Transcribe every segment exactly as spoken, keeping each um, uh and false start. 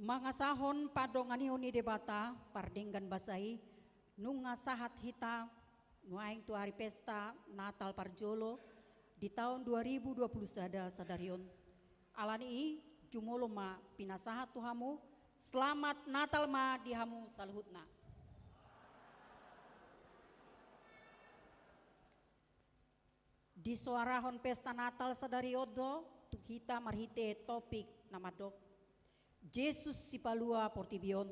Mangasahon pandonganion ni Debata pardenggan basa i, nunga sahat hita nuaeng tu ari pesta Natal parjolo di taon dua ribu dua puluh sada sadari on. Alani i, jumolo ma pinasahat tu hamu, selamat Natal ma di hamu saluhutna. Disoarahon pesta Natal sadari on do tu hita marhite topik na mandok, Jesus Sipalua portibi on.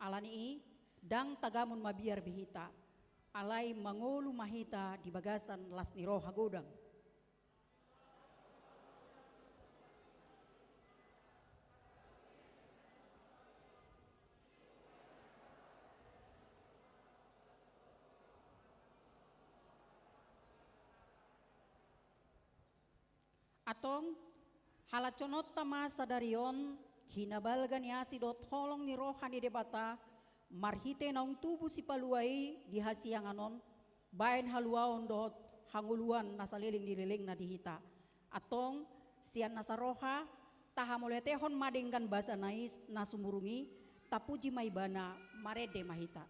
Alani i, ndang tagamon mabiar be hita, alai mangolu ma hita di bagasan las ni roha godang. Antong, halashononta ma sadari on, hinabalga ni asi dohot holong ni roha ni Debata, marhite naung tubu Sipalua i di hasiangan on, baen haluaon dohot hangoluan na saleleng ni lelengna di hita. Antong, sian nasa roha, tahamauliatehon ma denggan basa na i na sumurung i, tapuji ma Ibana, marende ma hita.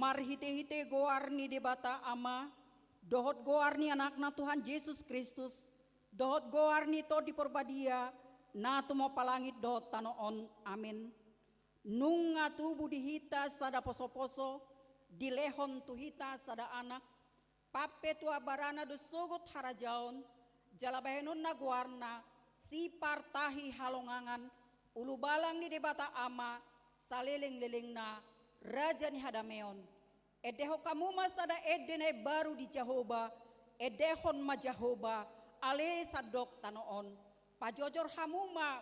Marhitehite goar ni Debata Ama, dohot goar ni Anakna Tuhan Jesus Kristus, dohot goar ni Tondi Parbadia, na tumompa langit dohot tano on. Amen. Nunga tubu di hita sada posoposo, dilehon tu hita sada anak, pampetuabarana do sogot harajaon, jala bahenonna goarna, Sipartahi Halongangan, Ulubalang ni Debata Ama, salelenglelengna, Raja ni hadameon. Endehon hamu ma sada ende na imbaru di Jahowa, endehon ma Jahowa, ale sandok tano on. Pajojor hamu ma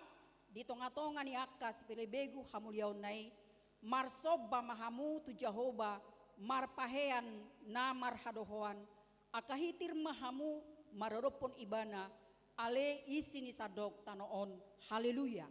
di tongatonga ni angka sipelebegu hamuliaonna i, marsomba ma hamu tu Jahowa, marpahean na marhadohoan, angka hitir ma hamu maradophon Ibana, ale isi ni sandok tano on. Haleluya.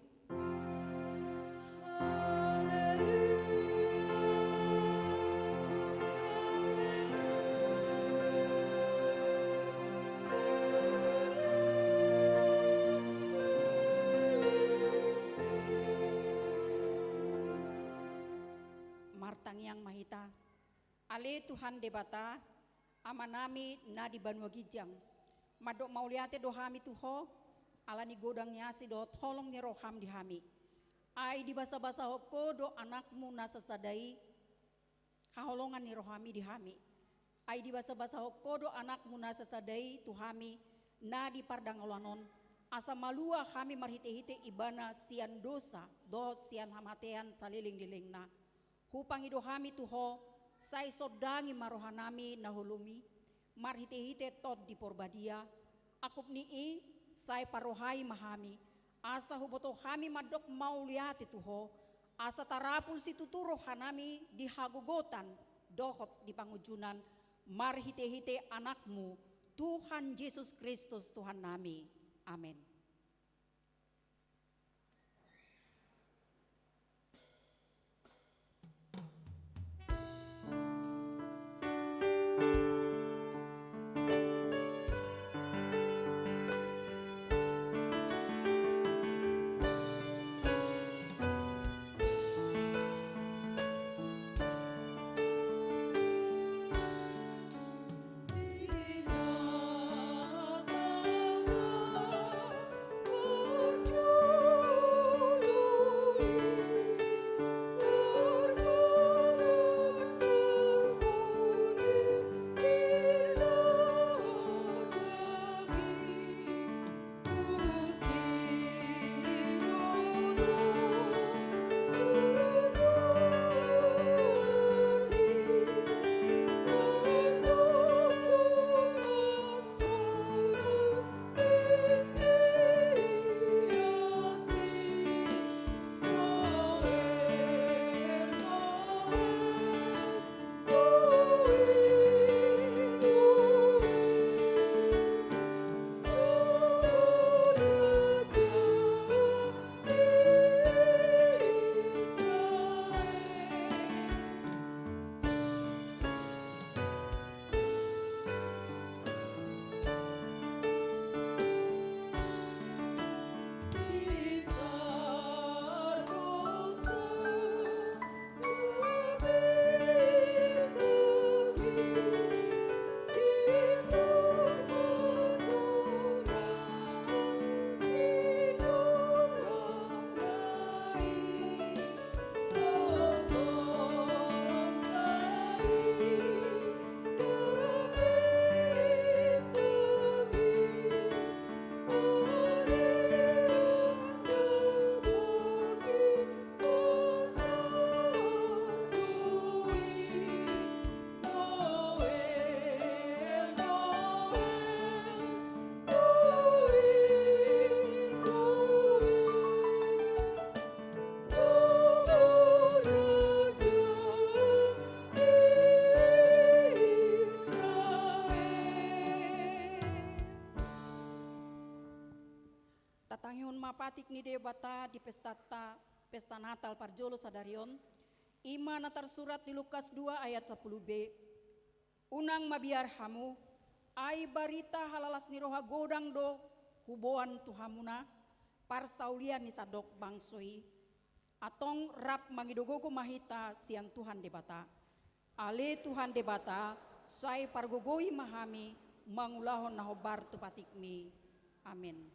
Martangiang ma hita. Ale Tuhan Debata, Amanami na di banua ginjang, mandok mauliate do hami tu Ho, ala ni godang ni asi dohot holong ni roham di hami. Ai dibasabasahon Ho do anakmu na sasada i, haholongan ni rohami di hami. Ai dibasabasahon Ho do anakmu na sasada i tu hami, na di pardangaloan on, asa malua hami marhitehite Ibana sian dosa, dohot sian hamatean salelenglelengna. Hupangido hami tu Ho, sai sondangi ma rohanami na holom i, marhitehite Tondi Porbadia, angkup ni i, sai parrohai ma hami, asa huboto hami mandok mauliate tu Ho, asa tarapul situtu rohanami di hagogotan, dohot di pangunjunan, marhitehite Anakmu, Tuhan Jesus Kristus Tuhannami. Amen. Tik ni Debata di pestanta, pesta Natal parjolo sadari on, i ma na tarsurat di Lukas dua ayat sapuluh b. Unang mabiar hamu, ai barita halalas ni roha godang do huboan tu hamuna, parsaulian ni sandok bangso i. Antong rap mangido gogo ma hita sian Tuhan Debata. Ale Tuhan Debata, sai pargogoi ma hami mangulahon na hombar tu patikmi. Amen.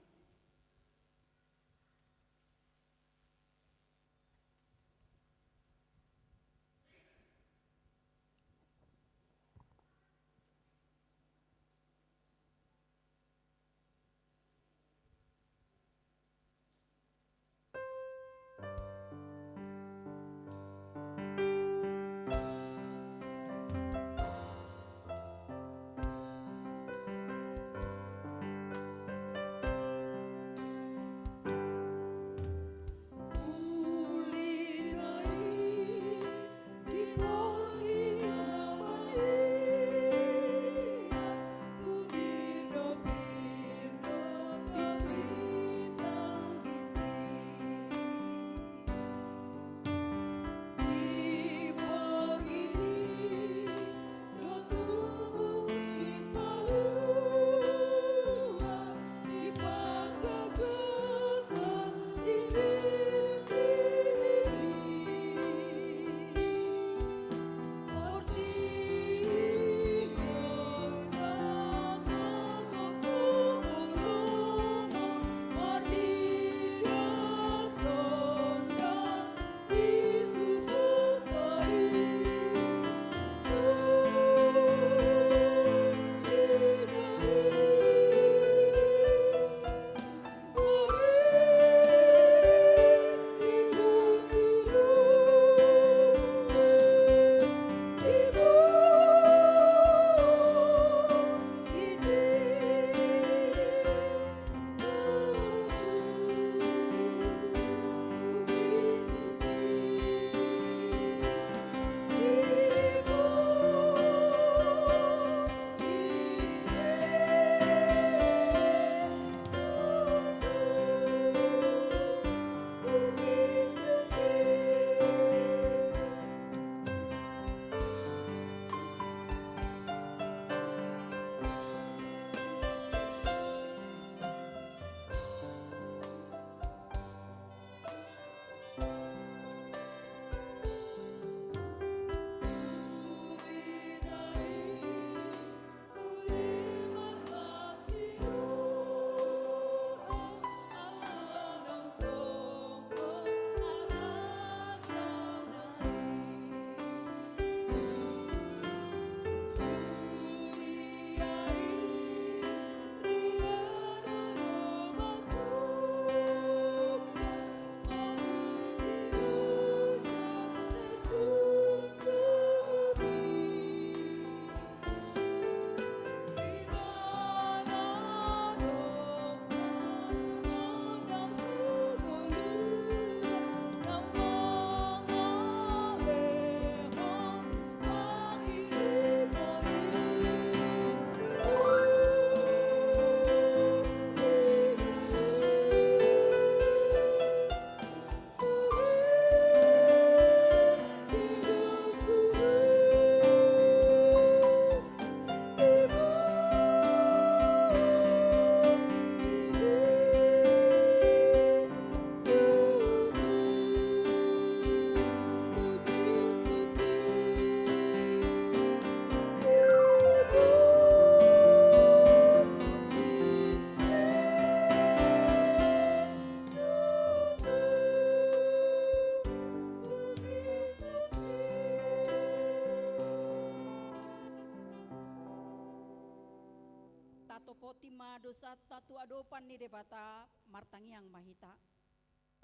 Tatopoti ma dosanta tu adopan ni Debata, martangiang ma hita.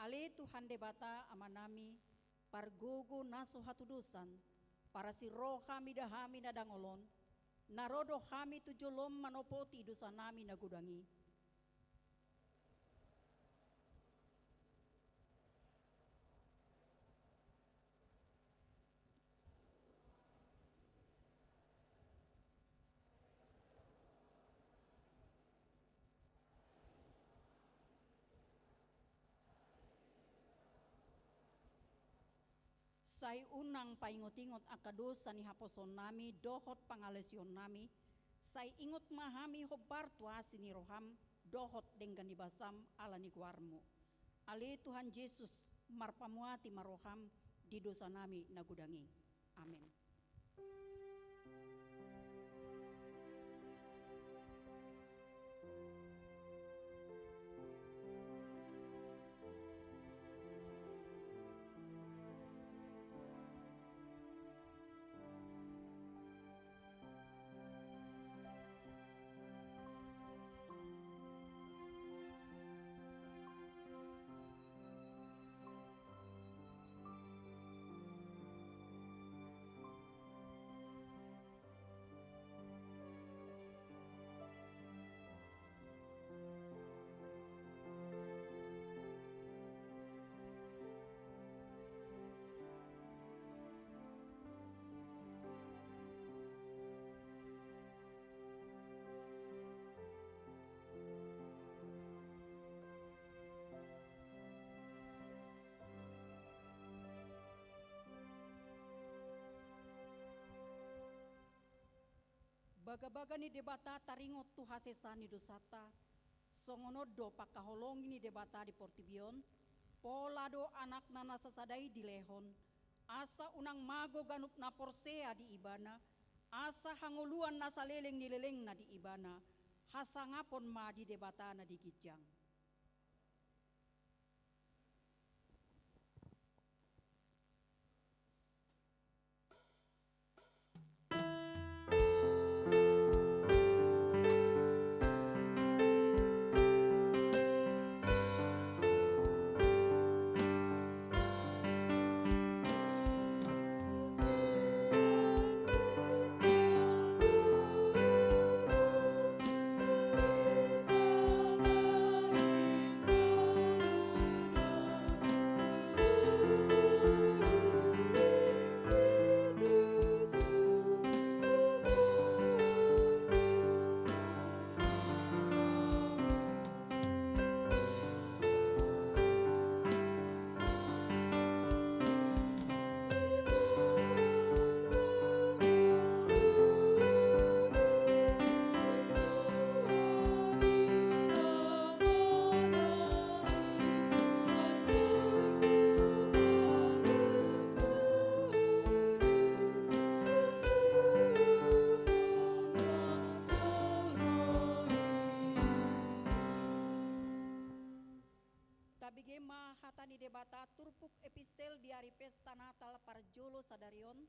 Ale Tuhan Debata Amanami, pargogo na so hatudosan, parasi ro hami da hami na dangol on, na ro do hami tu jolom manopoti dosanami na godang i. Sai unang paingot-ingot angka dosa ni haposoonnami dohot pangalaosionnami, sai ingot ma hami hombar tu asi ni roham dohot denggan ni basam ala ni goarmu. Ale Tuhan Jesus, marpamuati ma roham di dosanami na godang i. Amen. Bagabaga ni Debata taringot tu hasesaan ni dosanta, songon on do pangkaholongi ni Debata di portibi on, pola do Anakna na sasada i dilehon, asa unang mago ganup na porsea di Ibana, asa hangoluan na saleleng ni lelengna di Ibana, hasangapon ma di Debata na di ginjang. Tabege ma hata ni Debata turpuk epistel di ari pesta Natal parjolo sadari on,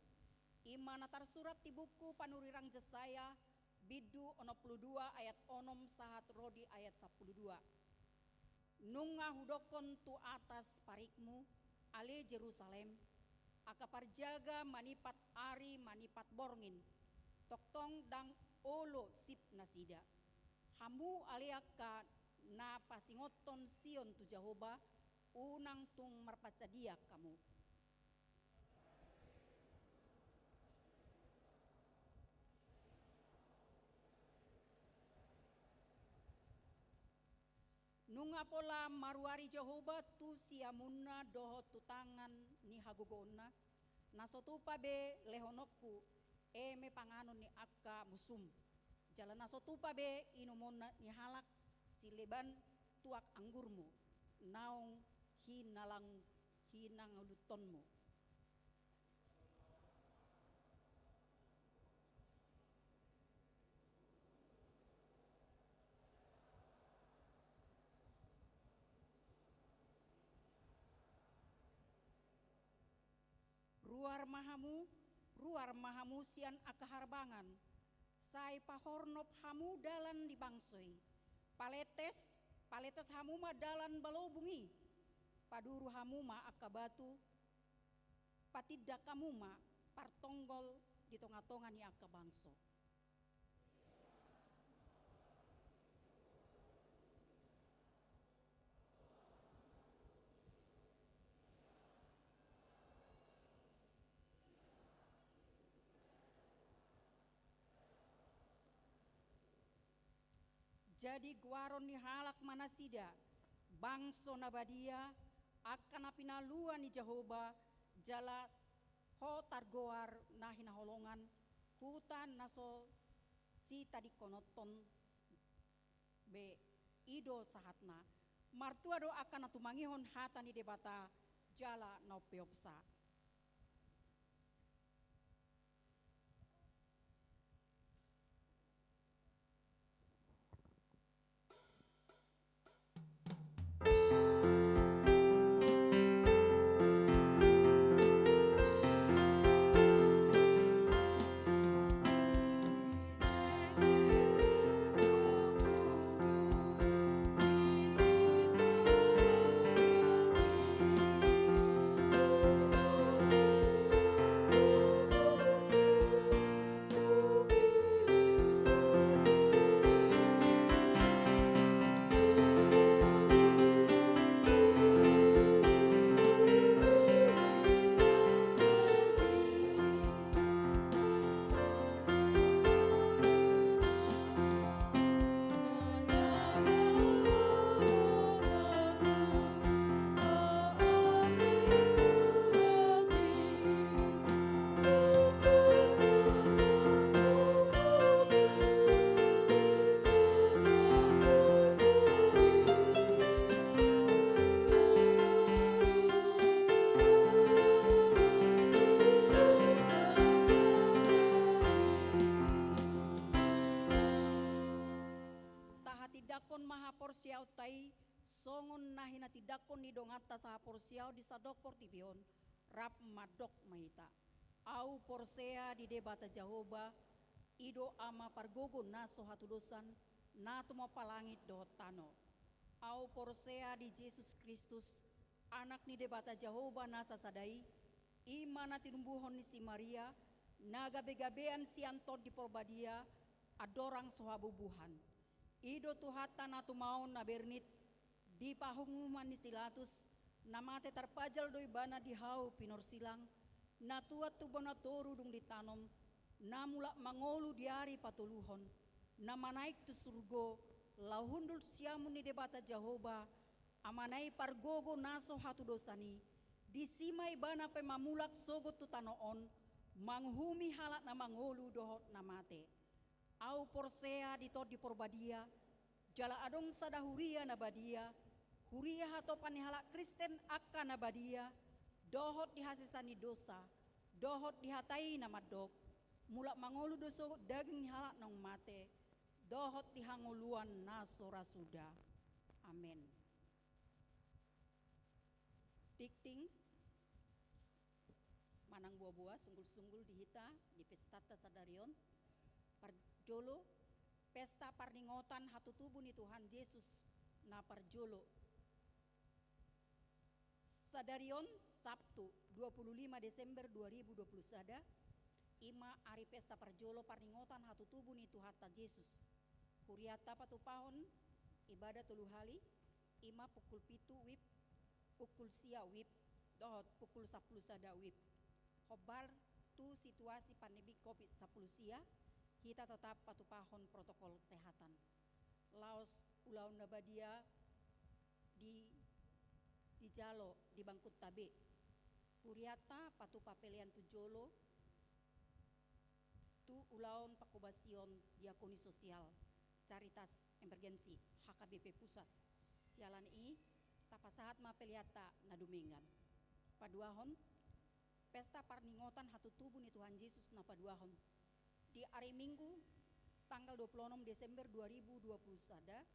i ma na tarsurat di buku panurirang Jesaya, bindu onom pulu dua ayat onom sahat ro di ayat sampulu dua. Nunga hudokkon tu atas parikmu, ale Jerusalem, angka parjaga manipat ari manipat borngin, tongtong ndang olo sip nasida. Hamu ale angka na pasingothon Sion tu Jahowa, unang tung marpansadian hamu. Nunga pola maruari Jahowa tu siamunna dohot tu tangan ni hagogoonna, na so tupa be lehononku, eme panganon ni angka musum, jala na so tupa be inumon ni halak sileban tuak anggurmu, naung hinalang-, hinangaluthonmu. Ruar ma hamu, ruar ma hamu sian angka harbangan, sai pahornop hamu dalan ni bangso i. Paletes, paletes hamu ma dalan balobung i. Paduru hamu ma angka batu, patindak hamu ma partonggol di tongatonga ni angka bangso. Jadi goaron ni halak ma nasida, bangso na badia, angka na pinalua ni Jahowa, jala Ho targoar na hinaholongan, huta na so sitadingkononhon be, i do sahatna. Martua do angka na tumangihon hata ni Debata jala na umpeopsa. Tahatindangkon ma haporseaonta i, songon na hinatindangkon ni donganta sahaporseaon di sandok portibi on, rap mandok ma hita: Ahu porsea di Debata Jahowa, i do Ama pargogo na so hatudosan, na tumompa langit dohot tano. Ahu porsea di Jesus Kristus, Anak ni Debata Jahowa na sasada i, i ma na tinumbuhon ni si Maria, na gabegabean sian Tondi Porbadia, andorang so habubuhan. I do Tuhanta na tumaon na bernit, di pahuhuman ni si Latus, na mate tarpajal do ibana di hau pinorsilang, na tuat tu bona toru dung ditanom, na mulak mangolu di ari patoluhon, na manaek tu surgo, laho hundul tu siamun ni Debata Jahowa, Amana i pargogo na so hatudosan i, disi ma ibana pe mamulak sogot tu tano on, manguhumi halak na mangolu dohot na mate. Ahu porsea di Tondi Porbadia, jala adong sada huria na badia, huria hatopan ni halak Kristen angka na badia, dohot di hasesaan ni dosa, dohot di hata i na mandok: Mulak mangolu do sogot daging ni halak naung mate, dohot di hangoluan na so ra suda. Amen. Tingting manang boaboa, sunggulsunggul di hita di pestanta sadari on. Parjolo, pesta parningotan hatutubu ni Tuhan Jesus na parjolo. Sadari on, Sabtu, dua puluh lima Desember dua ribu dua puluh sada, i ma ari pesta parjolo parningotan hatutubu ni Tuhanta Jesus. Hurianta patupahon ibadah tolu hali, i ma pukul pitu wib, pukul sia wib, dohot pukul sampulu sada wib. Hombar tu situasi pandemi covid sampulu sia, hita tetap patupahon protokol kesehatan. Laos ulaon na badia di, dijalo di bangkunta be. Hurianta patupa pelean tu jolo, tu ulaon pangkobasion diakoni sosial, Caritas Emergency, H K B P Pusat. Siala ni i, tapasahat ma peleanta na dumenggan. Paduahon, pesta parningotan hatutubu ni Tuhan Jesus na paduahon. Di ari Minggu, tanggal dua puluh onom Desember dua ribu dua puluh sada,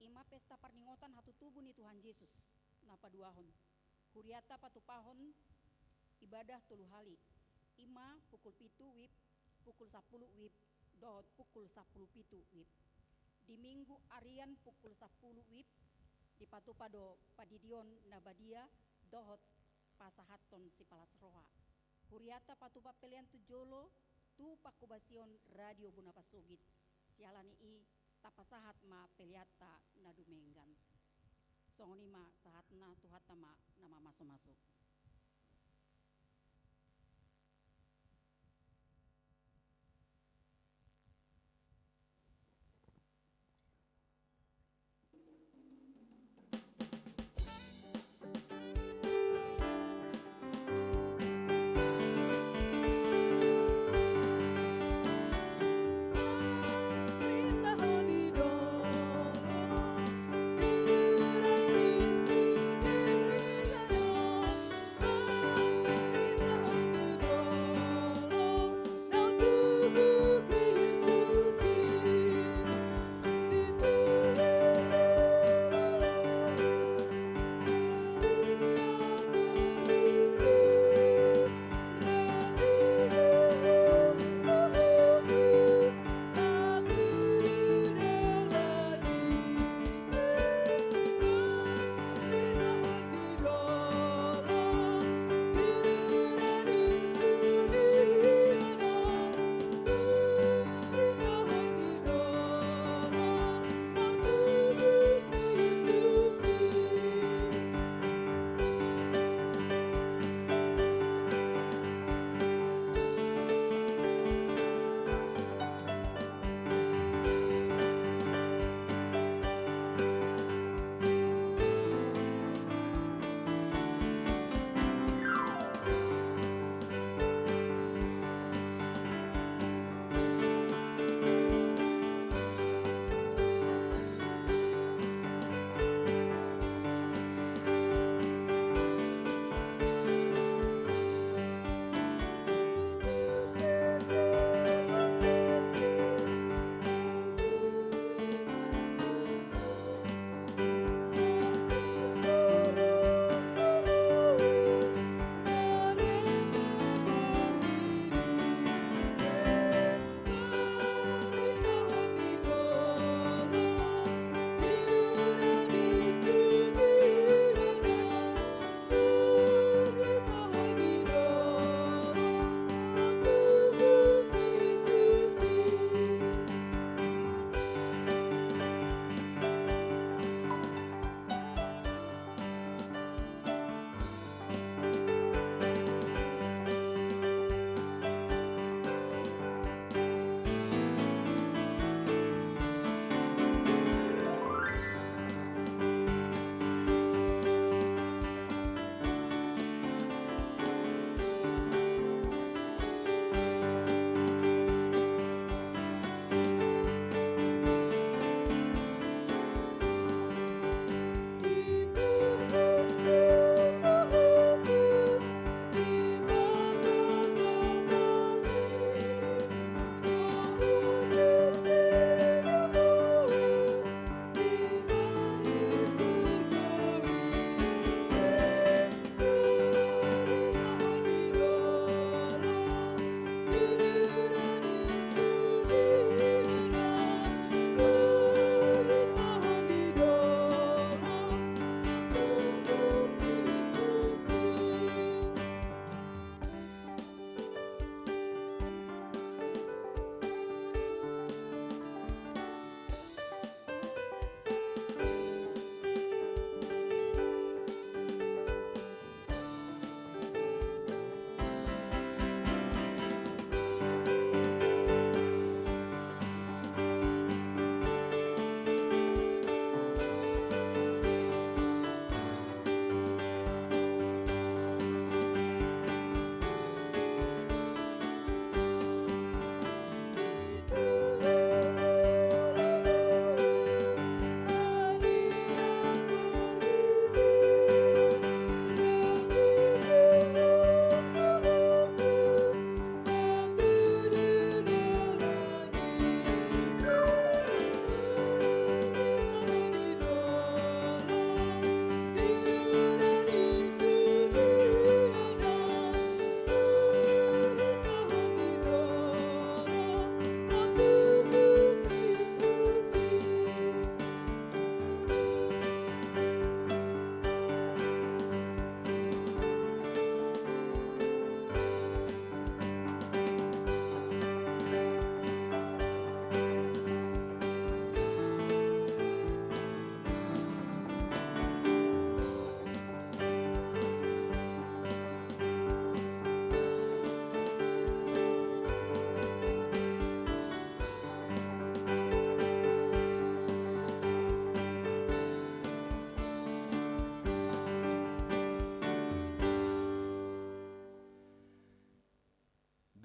i ma pesta parningotan hatutubu ni Tuhan Jesus na paduahon. Hurianta patupahon ibadah tolu hali, i ma pukul pitu wib, pukul sampulu wib, dohot pukul sampulu pitu wib. Di Minggu arian pukul sampulu wib, dipatupa do pandidion na badia, dohot pasahathon sipalas roha. Hurianta patupa pelean tu jolo, tu pangkobasion Radio Bona Pasogit. Siala ni i, tapasahat ma peleanta na dumenggan. Songon i ma sahatna, Tuhanta ma na mamasumasu.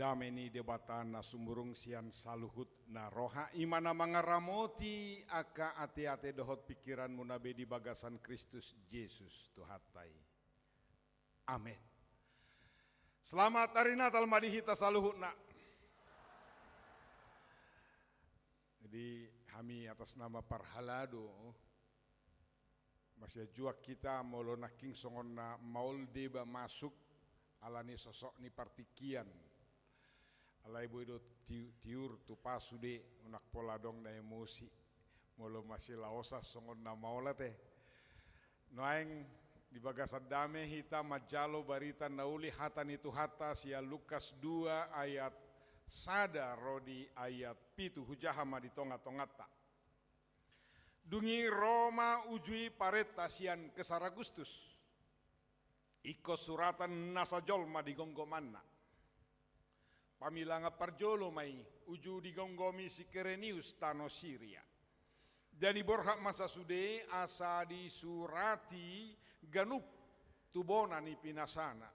Dame ni Debata na sumurung sian saluhutna roha, i ma na mangaramoti angka ateate dohot pingkiranmuna be di bagasan Kristus Jesus Tuhanta i. Amen. Selamat Hari Natal ma di hita saluhutna. Jadi hami atas nama parhalado, masianjuan hita molo nangkin songon na maol deba masuk ala ni sosok ni partingkian. Alai boi do ti-, tiur tupa sude, unang pola adong na emosi molo masilaosan songon na maol ate. Nuaeng di bagasan dame hita manjalo barita na uli, hata ni Tuhanta sian Lukas dua ayat sada ro di ayat pitu, hujaha ma di tonga-tonganta. Dung i ro ma uju i parenta sian Kesar Agustus, ingkon suratan nasa jolma di gomgomanna. Pamilangan parjolo ma i uju digomgomi si Kirenius tano Siria. Jadi borhat ma sasude asa disurati ganup tu bona ni pinasana.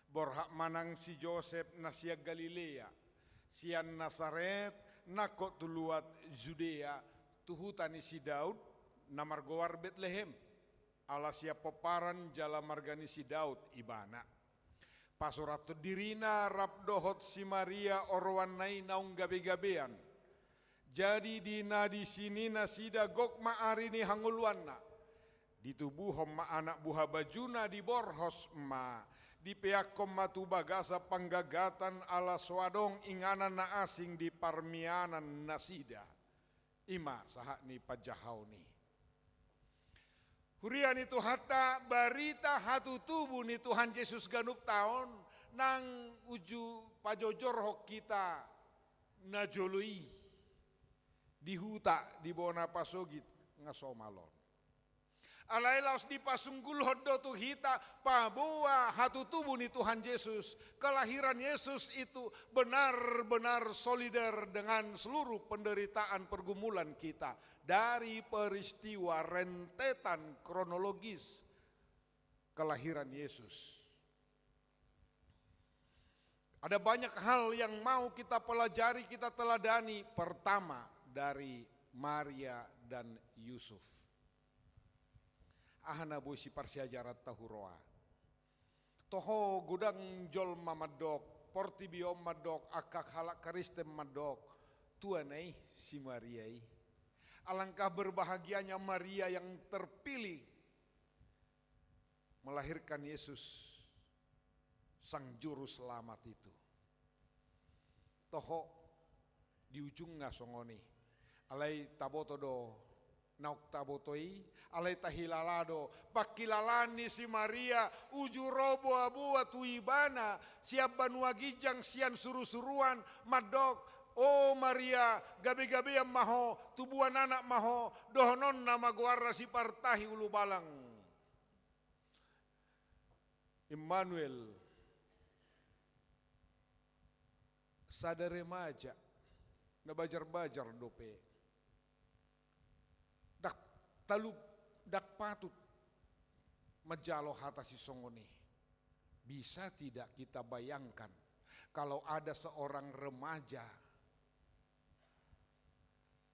Borhat ma nang si Josep na sian Galilea, sian Nasaret, nangkok tu luat Judea, tu huta ni si Daud, na margoar Betlehem, ala sian pomparan jala marga ni si Daud ibana. Pasurathon dirina rap dohot si Maria oroanna i naung gabe-gabean. Jadi di na disi ni nasida gok ma ari ni hangoluanna. Ditubuhon ma anak buha bajuna, diborhos ma, dipeakkon ma tu bagasan panggagatan ala so adong inganan na asing di parmianan nasida. I ma sahat ni panjahaon i. Huria ni Tuhanta, barita hatutubu ni Tuhan Jesus ganup taon nang uju pajojorhon hita najolo i di huta di bona pasogit nga somal on. Alai laos dipasunggulhon do tu hita paboa hatutubu ni Tuhan Jesus. Kelahiran Yesus itu benar-benar solider dengan seluruh penderitaan pergumulan kita. Dari peristiwa rentetan kronologis kelahiran Yesus. Ada banyak hal yang mau kita pelajari, kita teladani. Pertama, dari Maria dan Yusuf. Aha na boi siparsiajaranta huroa? Toho godang jolma mandok, portibi on mandok, angka halak Kristen mandok, tuana i si Maria i. Alangkah berbahagianya Maria yang terpilih melahirkan Yesus, Sang Juru Selamat itu. Toho di ujungna songon i. Alai taboto do naung taboto i, alai tahilala do pangkilalaan ni si Maria uju ro boa-boa tu ibana sian banua ginjang, sian suru-suruan, mandok, "O Maria, gabe-gabean ma ho, tubuan anak ma ho, dohononna ma goarna Sipartahi Ulubalang." Immanuel, sada remaja na bajar-bajar dope. Ndang talu, ndang patut manjalo hata sisongon i. Bisa tidak kita bayangkan kalau ada seorang remaja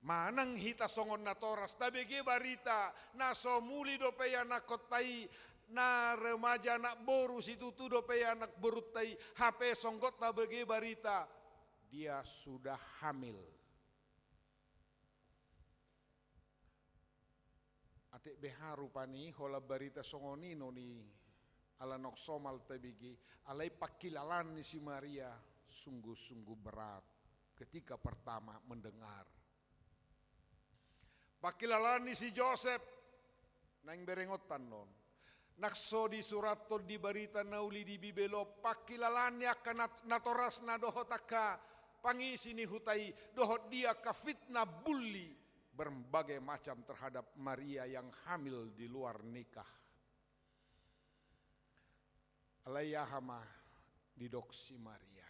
manang hita songon natoras, tabege barita, na so muli dope ianakkonta i, na remaja anak boru situtu dope ianakborunta i, hape songon tabege barita, dia sudah hamil. Atik beha rupani holan barita songon i non i, ala naung somal tabege, alai pangkilalaan ni si Maria sungguh-sungguh berat ketika pertama mendengar. Pangkilalaan ni si Josep, naeng berengonta non. Nang so disurathon di barita na uli di Bibel on, pangkilalaan ni angka nat-, natorasna dohot angka pangisi ni huta i, dohot dia angka fitnah bully berbagai macam terhadap Maria yang hamil di luar nikah. Alai aha ma didok si Maria?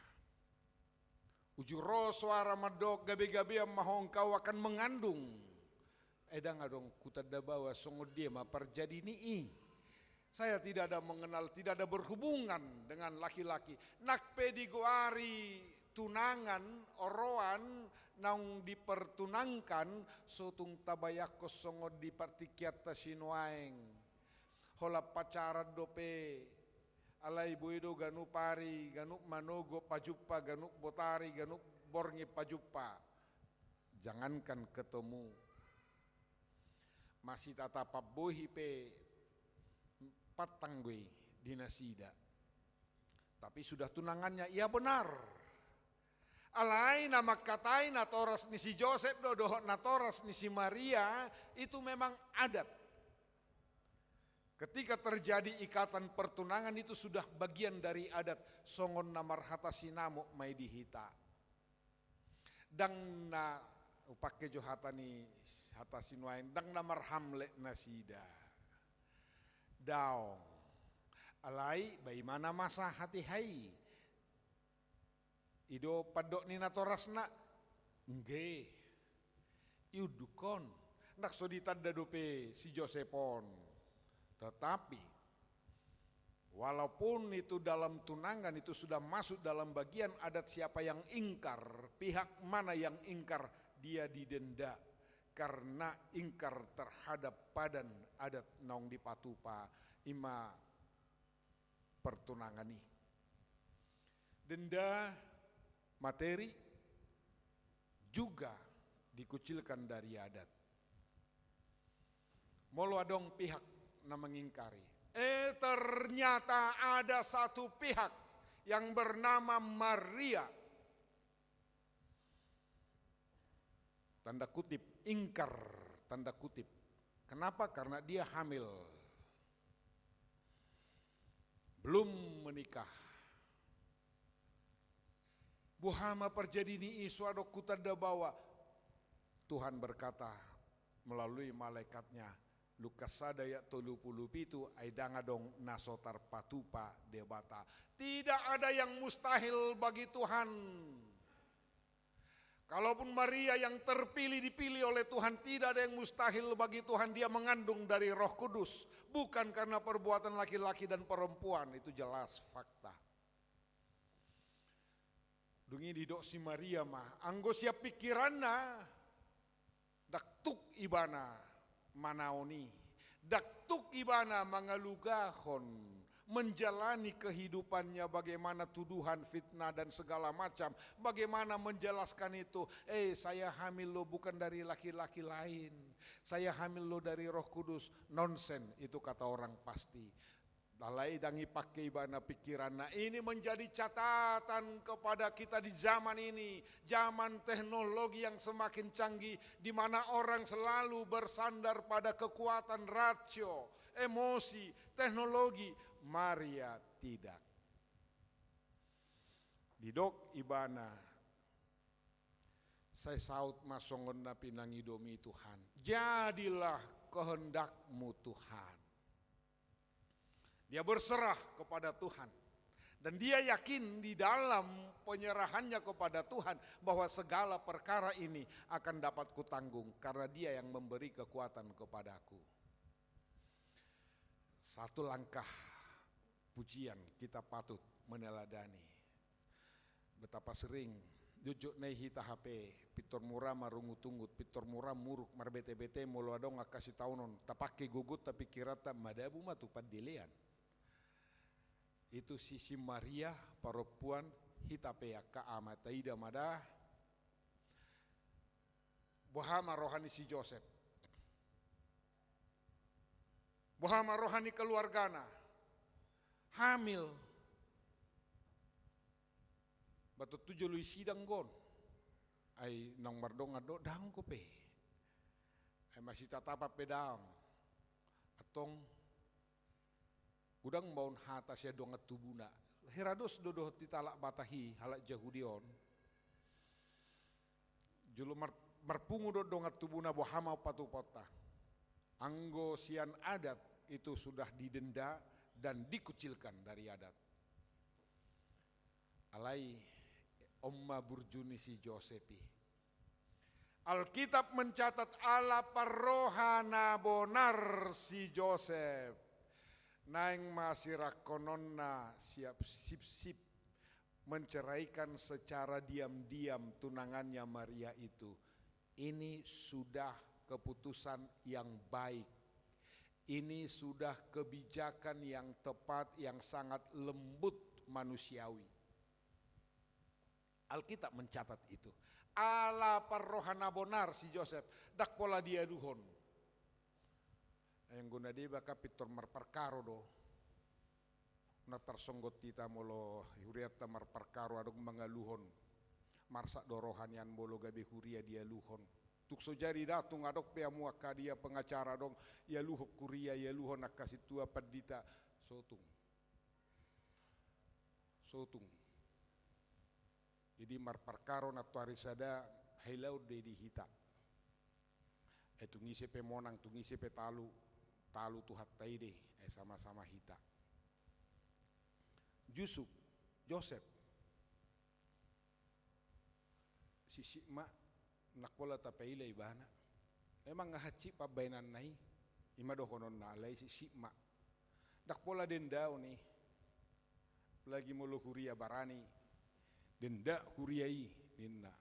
Uju ro soara mandok, "Gabe-gabean ma ho, engkau akan mengandung." Eh, ndang adong hutanda baoa songon dia ma parjadi ni i. Saya tidak ada mengenal, tidak ada berhubungan dengan laki-laki. Nang pe digoari tunangan, oroan, naung dipertunangkan, so tung tabayangkon songon di partingkianta sinuaeng. Holan pacaran dope, alai boi do ganup ari, ganup manogot pajumpa, ganup botari, ganup borngin pajumpa. Jangankan ketemu. Masih tatap bohi pe pantang do i di nasida. Tapi sudah tunangannya, iya benar. Alai na mangkatai natoras ni si Josep do, dohot natoras ni si Maria, itu memang adat. Ketika terjadi ikatan pertunangan itu sudah bagian dari adat, songon na marhata sinamot ma i di hita. Ndang na, hupangke jo hata ni, hata sinuaeng, ndang na marhamlet nasida. Daong. Alai, ba i ma na masa hatiha i. I do pandok ni natorasna, nggak. Iundukkon. Ndang so ditanda dope si Josep on. Tetapi, walaupun itu dalam tunangan, itu sudah masuk dalam bagian adat, siapa yang ingkar, pihak mana yang ingkar, dia didenda karena ingkar terhadap padan adat naung dipatupa, i ma pertunangan i. Denda materi juga dikucilkan dari adat. Molo adong pihak na mengingkari. Eh, ternyata ada satu pihak yang bernama Maria. Tanda kutip, ingkar, tanda kutip. Kenapa? Karena dia hamil. Belum menikah. Boha ma parjadi ni i, so adong hutanda baoa. Tuhan berkata melalui malaikatnya, Lukas sada ayat tolu pulu pitu, ai ndang adong na so tarpatupa Debata. Tidak ada yang mustahil bagi Tuhan. Kalaupun Maria yang terpilih dipilih oleh Tuhan, tidak ada yang mustahil bagi Tuhan. Dia mengandung dari Roh Kudus, bukan karena perbuatan laki-laki dan perempuan. Itu jelas fakta. Dung i didok si Maria ma, anggo sian pingkiranna, ndang tuk ibana manaon i, ndang tuk ibana mangalugahon, menjalani kehidupannya bagaimana tuduhan, fitnah, dan segala macam. Bagaimana menjelaskan itu? Eh, saya hamil lo bukan dari laki-laki lain. Saya hamil lo dari Roh Kudus. Nonsen, itu kata orang pasti. Alai ndang ipangke ibana pingkiranna. Ini menjadi catatan kepada kita di zaman ini, zaman teknologi yang semakin canggih, di mana orang selalu bersandar pada kekuatan rasio, emosi, teknologi. Maria tidak. Didok ibana, sai saut ma songon na pinangidomi Tuhan. Jadilah kehendak-Mu, Tuhan. Dia berserah kepada Tuhan. Dan dia yakin di dalam penyerahannya kepada Tuhan bahwa segala perkara ini akan dapat kutanggung karena Dia yang memberi kekuatan kepadaku. Satu langkah pujian kita patut meneladani. Betapa sering jotjot nai hita hape, pintor mura marungutungut, pintor mura muruk, marbetebete, molo adong angka sitaonon, tapangke gogonta, pingkiranta, madabu ma tu pandelean. Itu si, si Maria, parompuan, hita pe angka ama, taida ma da. Boha ma roha ni si Josep? Boha ma roha ni keluargana? Hamil. Ba tontu jolo i sidang on. Ai naung mardongan do, daong dope. Ai masitatapan pe daong. Antong godang ma on hata sian dongan tubuna. Hira dos do dohot hita halak Batak i, halak Jahudi on. Jolo mar-, marpungu do dongan tubuna, boha ma patupahonta. Anggo sian adat itu sudah didenda dan dikucilkan dari adat. Alai on ma burju ni si Josep i. Alkitab mencatat ala parroha na bonar si Josep. Naeng ma sirangkononna siap sipsip menceraikan secara diam-diam tunangannya Maria itu. Ini sudah keputusan yang baik. Ini sudah kebijakan yang tepat, yang sangat lembut manusiawi. Alkitab mencatat itu. Ala parroha na bonar si Josep, ndang pola dialuhon. Anggo na deba kan pintor marparkaro do. Na tarsonggot hita molo hurianta marparkaro adong mangaluhon. Marsak do roha nian molo gabe huria dialuhon. Tung so jadi da tung adong pe hamu angka dia pengacara adong, ialuhon huria, ialuhon angka sintua pandita, sotung. Sotung. Jadi marparkaro nantoari sada hailaon do i di hita. Eh, tung ise pe monang, tung ise pe talu, talu Tuhanta i do i, eh, sama-sama hita. Yusuf, Josep. Sipsip ma, ndang pola tapaila ibana. Memang hansit pambahenanna i, i ma dohononna, alai sipsip ma. Ndang pola dendaon i. Apalagi molo huria barani, denda huria i, ninna.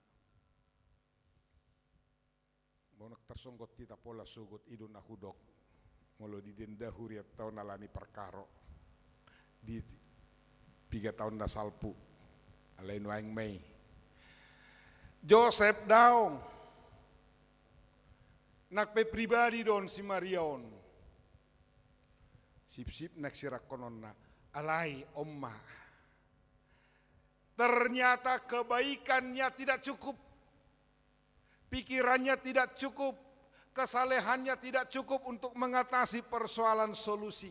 Molo tarsonggot hita pola sogot, i do na hudok. Molo didenda hurianta on ala ni parkaro di piga taon na salpu. Alai nuaeng ma i. Josep daong. Nang pe pribadi do on si Maria on. Sipsip nang sirangkononna. Alai on ma. Ternyata kebaikannya tidak cukup. Pikirannya tidak cukup, kesalehannya tidak cukup untuk mengatasi persoalan solusi.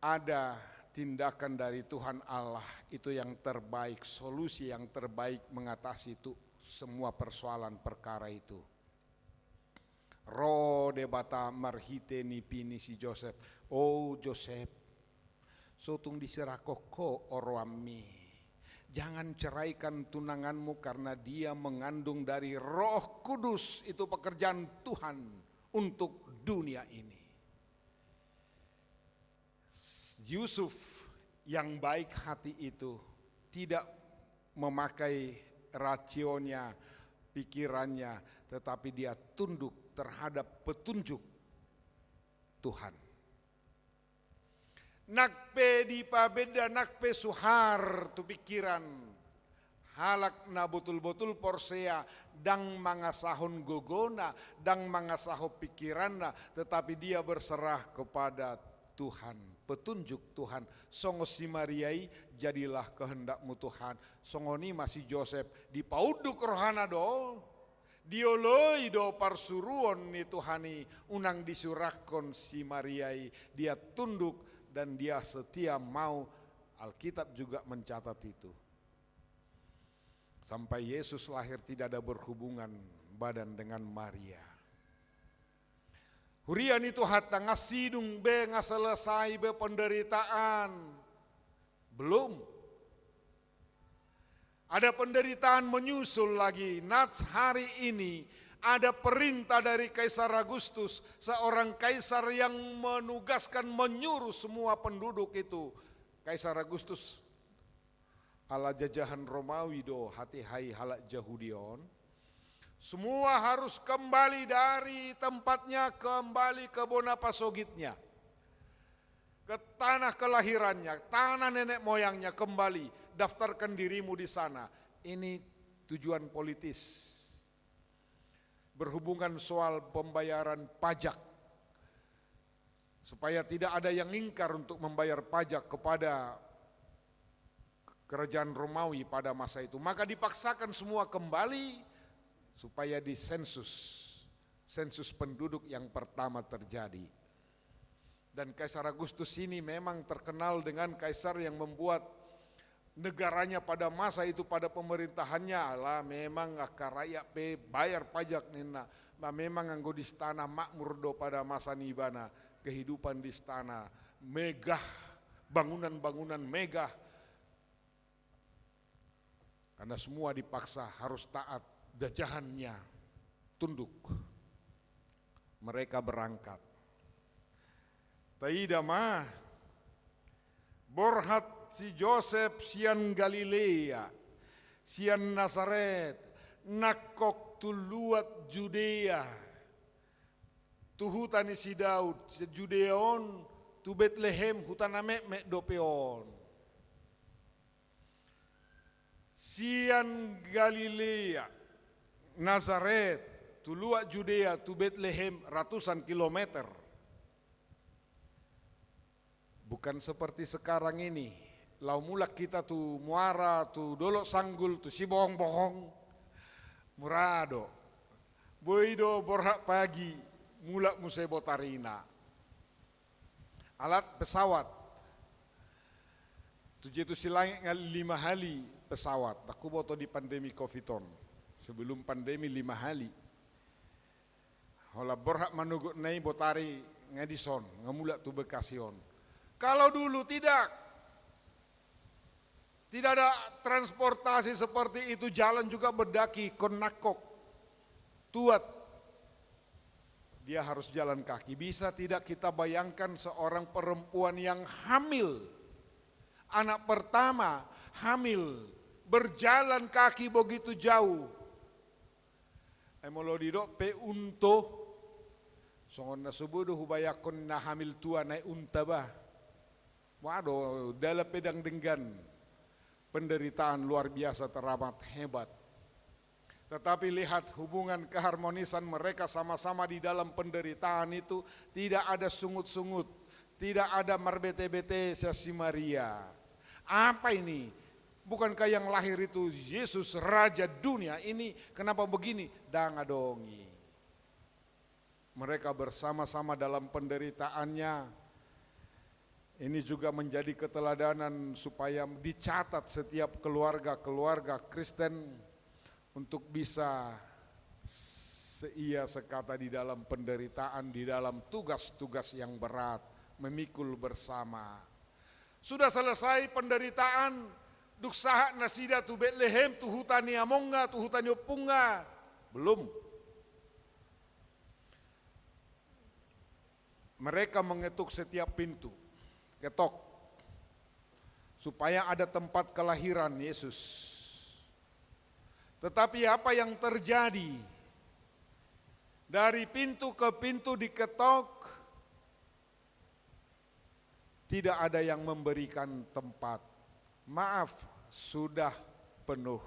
Ada tindakan dari Tuhan Allah, itu yang terbaik, solusi yang terbaik mengatasi itu semua persoalan perkara itu. Ro Debata marhite nipi ni si Josep. O Josep, sotung diserahkon ho oroanmi. Jangan ceraikan tunanganmu karena dia mengandung dari Roh Kudus. Itu pekerjaan Tuhan untuk dunia ini. Yusuf yang baik hati itu tidak memakai rasionya, pikirannya, tetapi dia tunduk terhadap petunjuk Tuhan. Nang pe dipabenda, nang pe suhar tu pikiran halak na botul-botul porsea, ndang mangasahon gogona, ndang mangasahon pikiranna, tetapi dia berserah kepada Tuhan, petunjuk Tuhan. Songon si Maria i, jadilah kehendak-Mu Tuhan. Songon i ma si Josep, dipaunduk rohana do, dioloi do parsuruon ni Tuhan i, unang diserahkon si Maria i, dia tunduk dan dia setia mau. Alkitab juga mencatat itu. Sampai Yesus lahir tidak ada berhubungan badan dengan Maria. Huria ni Tuhanta, nga sidung be, nga selesai be penderitaan. Belum. Ada penderitaan menyusul lagi. Nats hari ini ada perintah dari Kaisar Agustus, seorang kaisar yang menugaskan, menyuruh semua penduduk itu. Kaisar Agustus ala jajahan Romawi do hatiha i halak Jahudi on. Semua harus kembali dari tempatnya, kembali ke bona pasogitnya, ke tanah kelahirannya, tanah nenek moyangnya, kembali, daftarkan dirimu di sana. Ini tujuan politis. Berhubungan soal pembayaran pajak. Supaya tidak ada yang ingkar untuk membayar pajak kepada kerajaan Romawi pada masa itu. Maka dipaksakan semua kembali supaya disensus. Sensus penduduk yang pertama terjadi. Dan Kaisar Agustus ini memang terkenal dengan kaisar yang membuat negaranya pada masa itu, pada pemerintahannya, ala memang angka rakyat pe bayar pajak ninna. Ma memang anggo di istana makmur do pada masa ni ibana, kehidupan di istana megah, bangunan-bangunan megah. Karena semua dipaksa harus taat, jajahannya tunduk. Mereka berangkat. Taida ma, borhat si Josep sian Galilea, sian Nasaret, nangkok tu luat Judea, tu huta ni si Daud, sian Judea on tu Betlehem, huta na metmet dope on. Sian Galilea, Nasaret, tu luat Judea, tu Betlehem, ratusan kilometer. Bukan seperti sekarang ini, laho mulak hita tu Muara, tu Dolok Sanggul, tu Sibohong-bohong, mura do. Boi do borhat pagi, mulak muse botarina. Alat pesawat. Tu jea tu Silangit nga lima hali pesawat. Ndang huboto di pandemi covid on. Sebelum pandemi lima hali. Holan borhat manogot na i, botari nga dison, nga mulak tu Bekasi on. Kalau dulu tidak. Tidak ada transportasi seperti itu, jalan juga berdaki, ingkon nangkok. Tuat. Dia harus jalan kaki. Bisa tidak kita bayangkan seorang perempuan yang hamil, anak pertama, hamil, berjalan kaki begitu jauh? Ai molo didok pe unto, songon na sobo do hubayangkon na hamil tua naek unta bah. Waduh, dalam pedang denggan, penderitaan luar biasa, teramat hebat. Tetapi lihat hubungan keharmonisan mereka sama-sama di dalam penderitaan itu, tidak ada sungut-sungut, tidak ada marbete-bete sian si Maria. Apa ini? Bukankah yang lahir itu Yesus, Raja dunia ini? Kenapa begini? Ndang adong i. Mereka bersama-sama dalam penderitaannya. Ini juga menjadi keteladanan supaya dicatat setiap keluarga-keluarga Kristen untuk bisa seia sekata di dalam penderitaan, di dalam tugas-tugas yang berat, memikul bersama. Sudah selesai penderitaan, dung sahat nasida tu Betlehem, tu huta ni amongna, tu huta ni ompungna? Belum. Mereka mengetuk setiap pintu. Ketok. Supaya ada tempat kelahiran Yesus. Tetapi apa yang terjadi? Dari pintu ke pintu diketok, tidak ada yang memberikan tempat. Maaf, sudah penuh.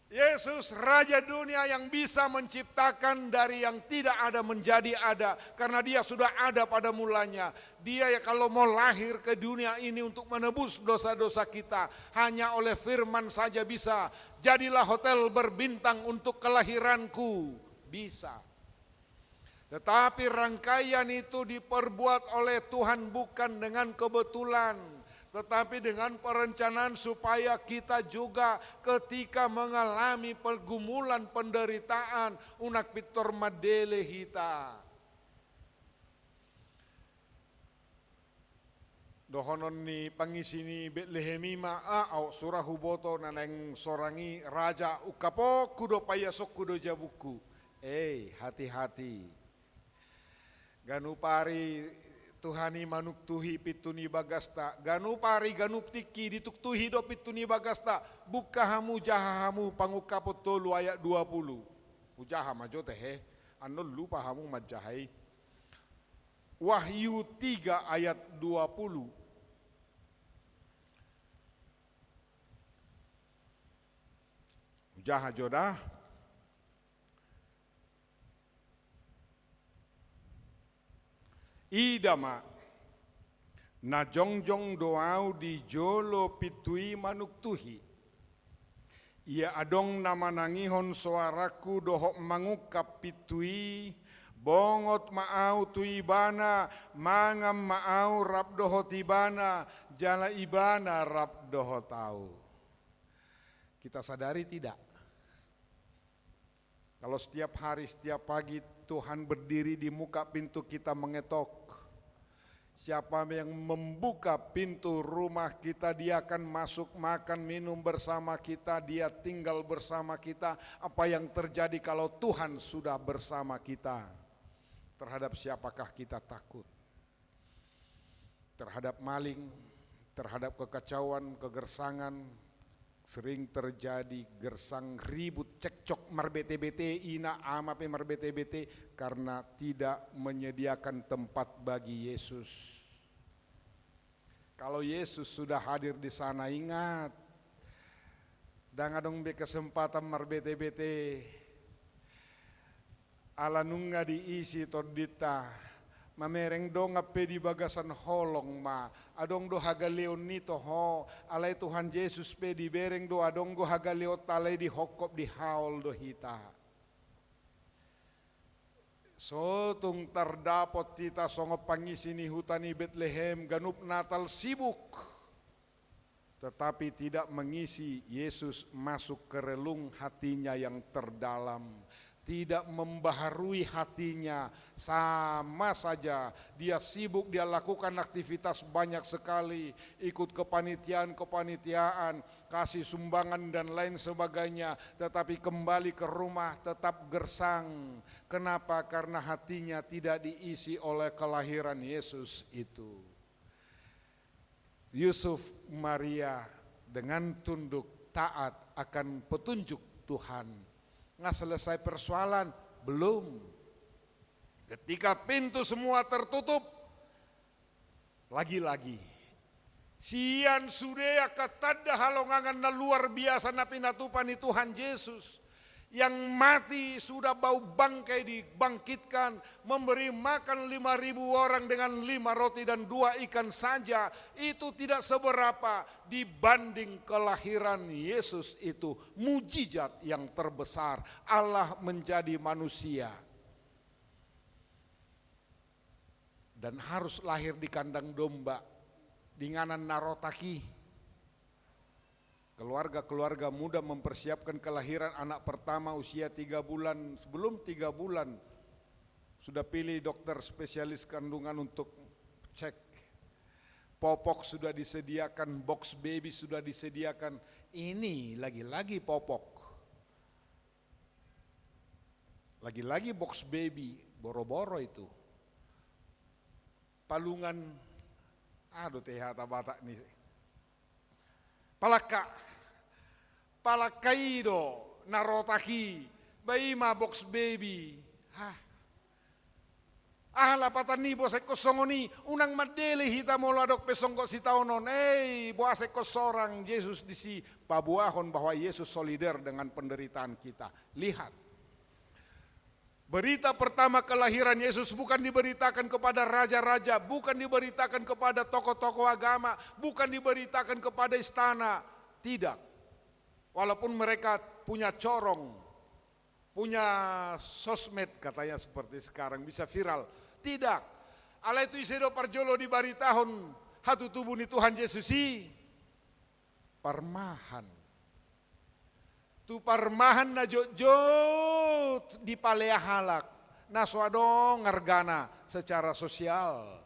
Yesus, Raja dunia yang bisa menciptakan dari yang tidak ada menjadi ada, karena Dia sudah ada pada mulanya. Dia ya kalau mau lahir ke dunia ini untuk menebus dosa-dosa kita, hanya oleh firman saja bisa. Jadilah hotel berbintang untuk kelahiranku. Bisa. Tetapi rangkaian itu diperbuat oleh Tuhan bukan dengan kebetulan, tetapi dengan perencanaan supaya kita juga ketika mengalami pergumulan, penderitaan, unang pintor mandele hita. Dohonon ni pangisi ni Betlehem i ma, ah, aut sura huboto na naeng sorang i, raja ungkapku do, paiasonku do jabungku. Eh, hati-hati. Ganup ari Tuhan i manuktuhi pintu ni bagasta. Ganup ari, ganup tingki dituktuhi do pintu ni bagasta. Buka hamu, jaha hamu, Pangungkapon tolu ayat dua puluh. Hujaha ma jo tehe. Annon lupa hamu manjaha i. Wahyu tiga ayat dua puluh. Hujaha jo da. Ida ma, na jongjong do Ahu di jolo pintu i manuktuhi. Ia adong na manangihon soarangku dohot mangungkap pintu i, bongot ma Ahu tu ibana, mangan ma Ahu rap dohot ibana, jala ibana rap dohot Ahu. Kita sadari tidak? Kalau setiap hari, setiap pagi Tuhan berdiri di muka pintu kita mengetok, siapa yang membuka pintu rumah kita, Dia akan masuk makan minum bersama kita, Dia tinggal bersama kita. Apa yang terjadi kalau Tuhan sudah bersama kita? Terhadap siapakah kita takut? Terhadap maling, terhadap kekacauan, kegersangan, sering terjadi gersang, ribut, cekcok, marbete-bete, ina ama pe marbete-bete karena tidak menyediakan tempat bagi Yesus. Kalau Yesus sudah hadir di sana, ingat, ndang adong be kesempatan marbete-bete. Ala nunga diisi tondinta, mamereng dongan pe di bagasan holong ma, adong do hagaleon ni toho, alai Tuhan Jesus pe dibereng do adong do hagaleonta alai dihophop dihaol do hita. So tung tardapot hita songon pangisi ni huta ni Betlehem, ganup Natal sibuk. Tetapi tidak mengisi Yesus masuk ke relung hatinya yang terdalam, tidak membaharui hatinya, sama saja dia sibuk, dia lakukan aktivitas banyak sekali, ikut kepanitiaan-kepanitiaan, kasih sumbangan dan lain sebagainya, tetapi kembali ke rumah tetap gersang. Kenapa? Karena hatinya tidak diisi oleh kelahiran Yesus itu. Yusuf, Maria dengan tunduk taat akan petunjuk Tuhan. Nggak selesai persoalan? Belum. Ketika pintu semua tertutup, lagi-lagi sian sude angka tanda halongangan na luar biasa na pinatupa ni Tuhan Jesus. Yang mati sudah bau bangkai dibangkitkan, memberi makan lima ribu orang dengan lima roti dan dua ikan saja, itu tidak seberapa dibanding kelahiran Yesus itu, mujizat yang terbesar, Allah menjadi manusia. Dan harus lahir di kandang domba, di inganan na rotak i. Keluarga-keluarga muda mempersiapkan kelahiran anak pertama usia tiga bulan, sebelum tiga bulan sudah pilih dokter spesialis kandungan untuk cek. Popok sudah disediakan, box baby sudah disediakan. Ini lagi-lagi popok. Lagi-lagi box baby, boro-boro itu. Palungan, aha do hata Batak ni, palangka. Palangka i do na rotak i, ba i ma box baby. Hah. Aha lapatan ni boasekkon songon i? Unang mandele hita molo adong pe songgop sitaonon. Ei, boasekkon sorang Jesus disi, paboahon bahwa Yesus solider dengan penderitaan kita. Lihat. Berita pertama kelahiran Yesus bukan diberitakan kepada raja-raja, bukan diberitakan kepada tokoh-tokoh agama, bukan diberitakan kepada istana. Tidak. Walaupun mereka punya corong, punya sosmed, katanya seperti sekarang bisa viral. Tidak. Alai tu ise do parjolo dibaritahon hatutubu ni Tuhan Jesus i? Parmahan. Tu parmahan na jotjot dipalea halak, na so adong argana secara sosial.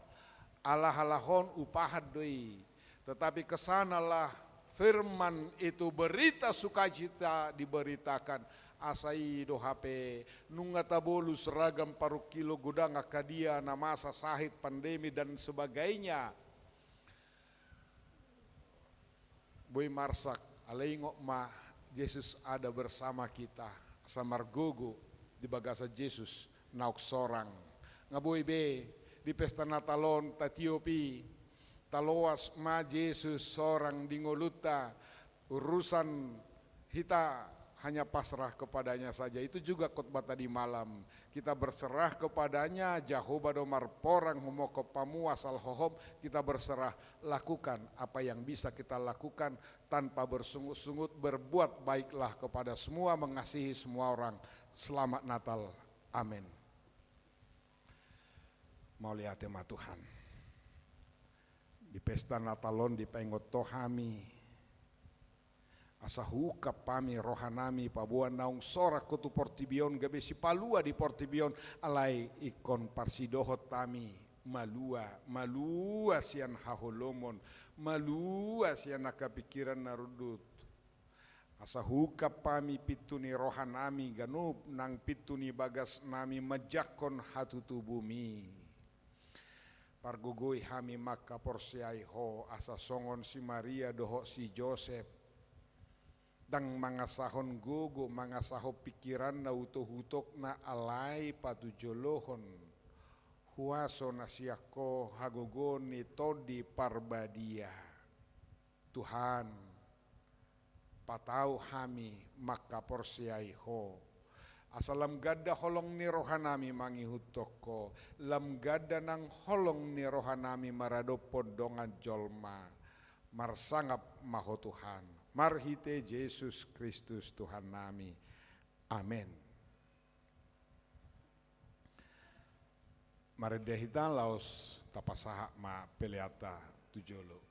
Ala halak on upahan do i. Tetapi kesanalah firman itu, berita sukacita diberitakan. Asa i do hape nunga tabolus ragam parungkilon, godang angka dia na masa, sahit, pandemi dan sebagainya. Boi marsak, alai ingot ma, Jesus ada bersama kita. Asa margogo di bagasan Jesus naung sorang. Nga boi be di pesta Natal on tatiop i, taloas ma Jesus sorang di ngolunta. Urusan hita hanya pasrah kepada-Nya saja. Itu juga khotbah tadi malam. Kita berserah kepada-Nya, Jahowa do marporang, humongkop hamu asal hohom, kita berserah, lakukan apa yang bisa kita lakukan tanpa bersungut-sungut, berbuat baiklah kepada semua, mengasihi semua orang. Selamat Natal. Amin. Mauliate ma Tuhan. Di pesta Natal on dipaingot Ho hami, asa huungkap hami rohanami, paboa naung sorang Ho tu portibi on gabe sipalua di portibi on, alai ingkon parsidohot hami malua, malua sian haholomon, malua sian angka pingkiran na rundut. Asa huungkap hami pintu ni rohanami ganup nang pintu ni bagasnami manjangkon hatutubuMi. Pargogoi hami mangkaporseai Ho, asa songon si Maria dohot si Josep, ndang mangasahon gogo, mangasahon pingkiranna, utok-utokna, alai patujolohon huaso na sian Ho, hagogoon ni Tondi Parbadia. Tuhan, patau hami mangkaporseai Ho, asa lam ganda holong ni rohanami mangihuthon Ho, lam ganda nang holong ni rohanami maradophon dongan jolma. Marsangap ma Ho Tuhan, marhite Jesus Kristus Tuhannami. Amen. Marende hita laos tapasahat ma peleanta tu jolo.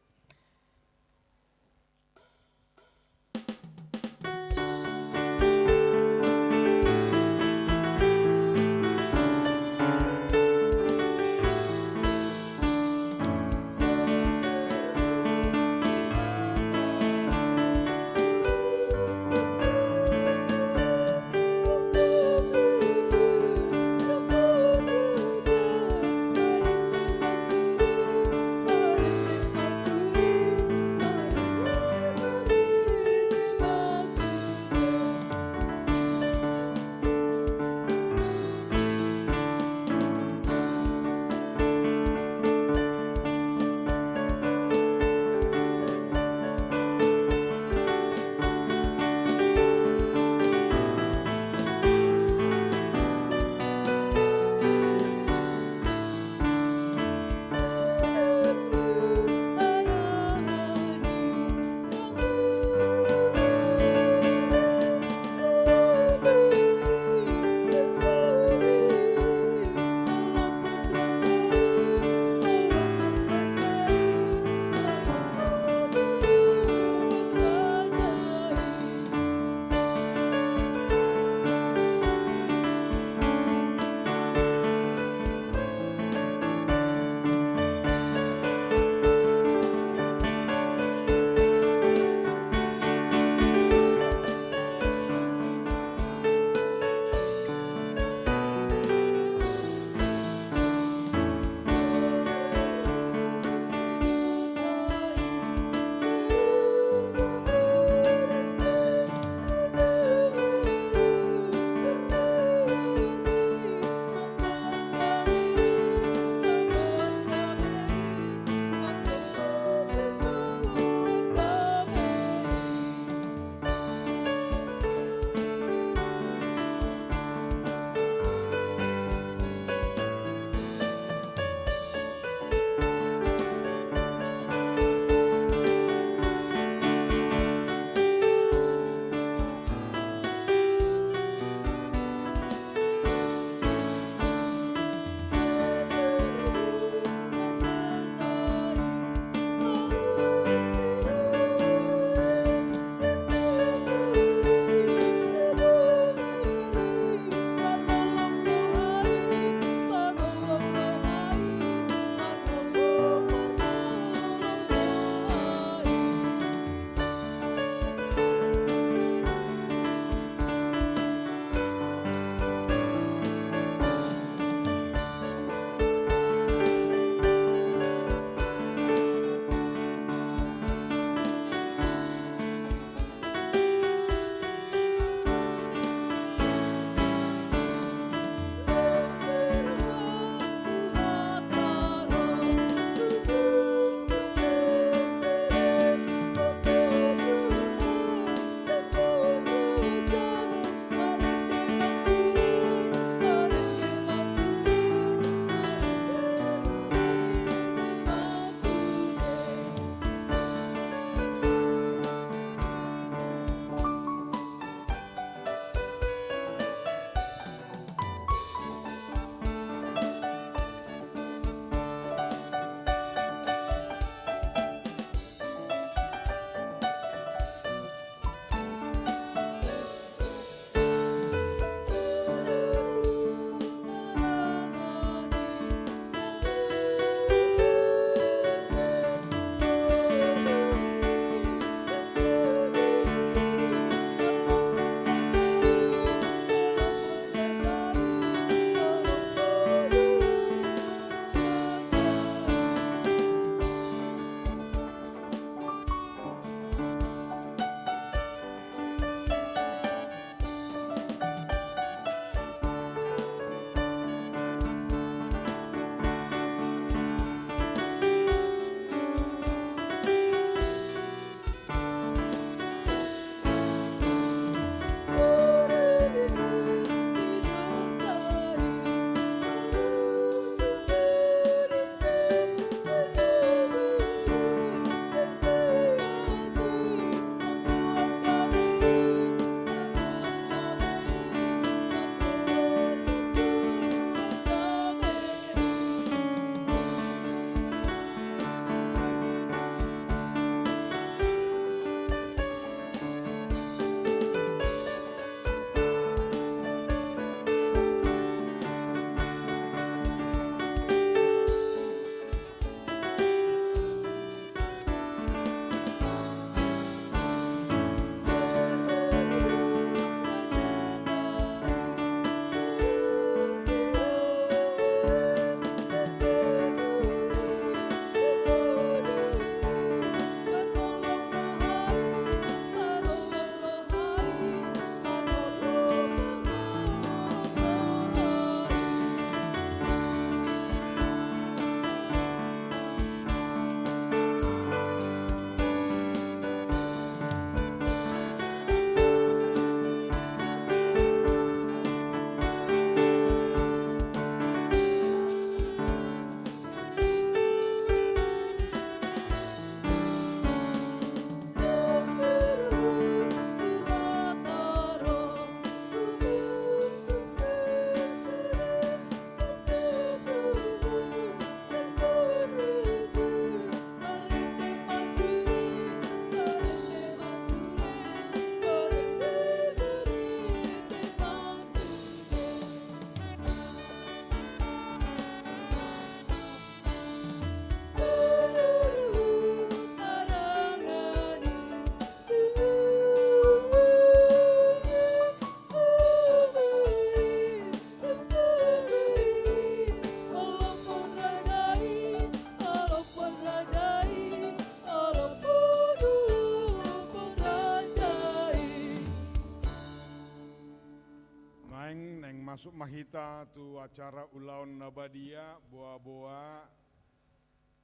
Masuk ma hita tu acara ulaon na badia, boa-boa.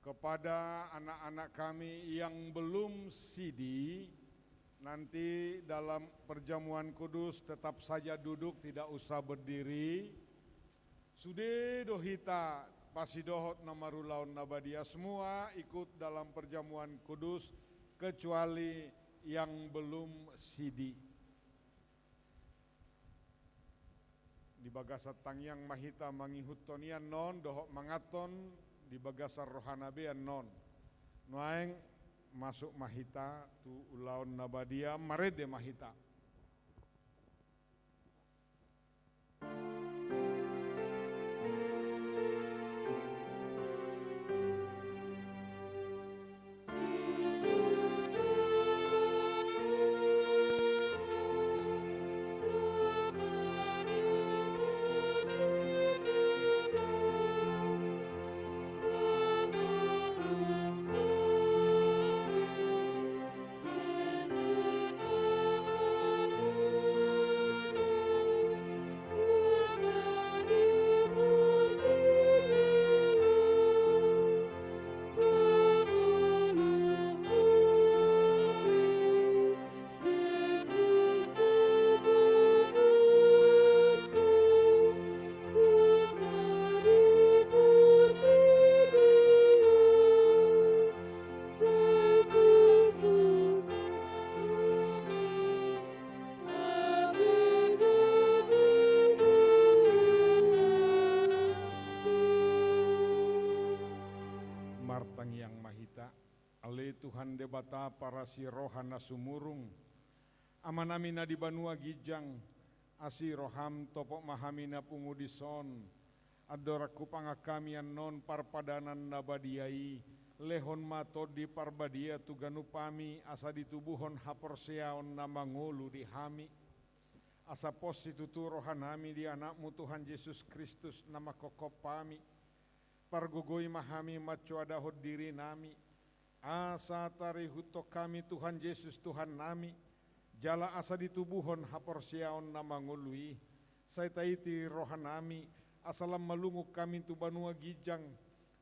Kepada anak-anak kami yang belum sidi, nanti dalam perjamuan kudus tetap saja duduk, tidak usah berdiri. Sude do hita pasidohot na marulaon na badia, semua ikut dalam perjamuan kudus kecuali yang belum sidi. Di bagasan tangiang ma hita mangihuthon i annon dohot manganhon di bagasan rohana be annon. Nuaeng masuk ma hita tu ulaon na badia, marende ma hita. Martangiang ma hita. Ale Tuhan Debata parasi roha na sumurung, Amanami na di banua ginjang, asi roham, topot ma hami na pungu dison. Andorang hupangan hami annon parpadanan na badia i, lehon ma Tondi Parbadia tu ganup hami, asa ditubuhon haporseaon na mangolu di hami. Asa pos situtu rohanami di Anakmu Tuhan Jesus Kristus na manghophop hami. Pargogoi ma hami mancoadahon dirinami, asa tarihuthon hami Tuhan Jesus Tuhannami, jala asa ditubuhon haporseaon na mangolu i, sai taiti rohanami, asa lam malungun hami tu banua ginjang,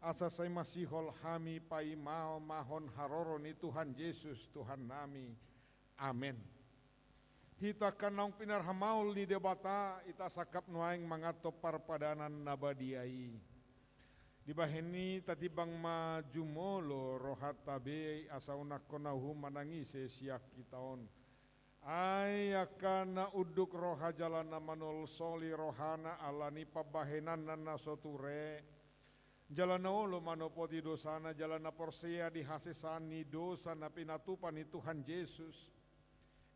asa sai masihol hami paima-imahon haroro ni Tuhan Jesus Tuhannami. Amen. Hita angka naung pinarhamaol ni Debata, hita sangkap nuaeng manganhon parpadanan na badia i. Dibahen i tatimbang ma jumolo rohanta be, asa unang hona uhum manang ise sian hita on. Ai angka na unduk roha jala na manolsoli rohana ala ni pambahenanna na so ture, jala na olo manopoti dosana jala na porsea di hasesaan ni dosa na pinatupa ni Tuhan Jesus,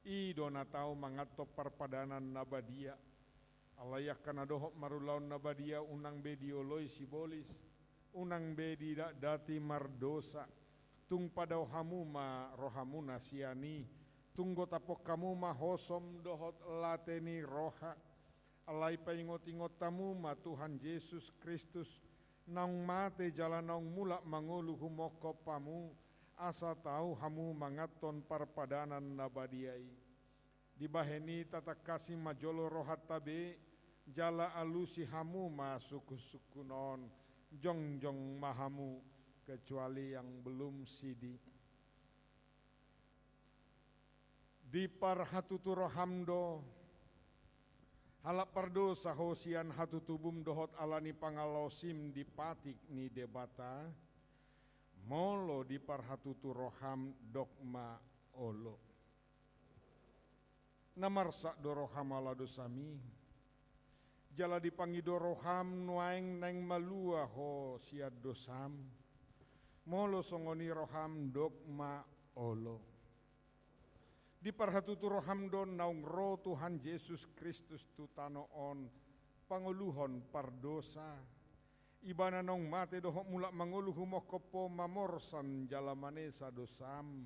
i do na tau manganhon parpadanan na badia. Alai angka na dohot marulaon na badia unang be dioloi sibolis, unang be didatdati mardosa. Tung padao hamu ma rohamuna sian i, tung gotaphon hamu ma hosom dohot late ni roha. Alai paingot-ingot hamu ma Tuhan Jesus Kristus, naung mate jala naung mulak mangolu humongkop hamu, asa tau hamu manganhon parpadanan na badia i. Dibahen i tatangkasi ma jolo rohanta be, jala alusi hamu ma sungkun-sungkun on, jongjong ma hamu, kecuali yang belum sidi. Diparhatutu roham do, halak pardosa ho sian hatutubum dohot ala ni pangalaosim di patik ni Debata? Molo diparhatutu roham, dok ma olo. Na marsak do roham ala dosami, jala dipangido roham nuaeng naeng malua ho sian dosam? Molo songon i roham, dok ma olo. Diparhatutu roham do naung ro Tuhan Jesus Kristus tu tano on pangoluhon pardosa. Ibana naung mate dohot mulak mangolu humongkop ho mamorsan jala manesa dosam.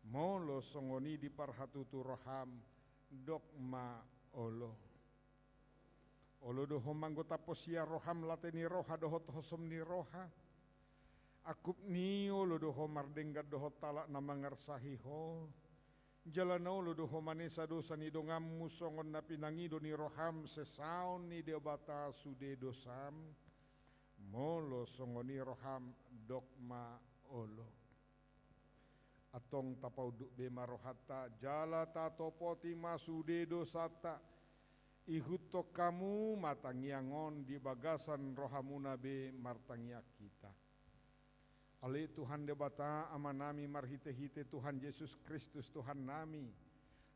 Molo songon i diparhatutu roham, dok ma olo. Olo do ho manggotaphon sian roham late ni roha dohot hosom ni roha. Angkup ni i olo do ho mardenggan dohot halak na mangarsahi ho. Jala na olo do Ho manesa dosa ni donganmu songon na pinangido ni roham sesaon ni Debata sude dosam, molo songon i roham, dok ma olo. Antong tapaunduk be ma rohanta, jala tatopoti ma sude dosanta. Ihuthon hamu ma tangiang on di bagasan rohamuna be martangiang hita. Ale Tuhan Debata Amanami, marhitehite Tuhan Jesus Kristus Tuhannami,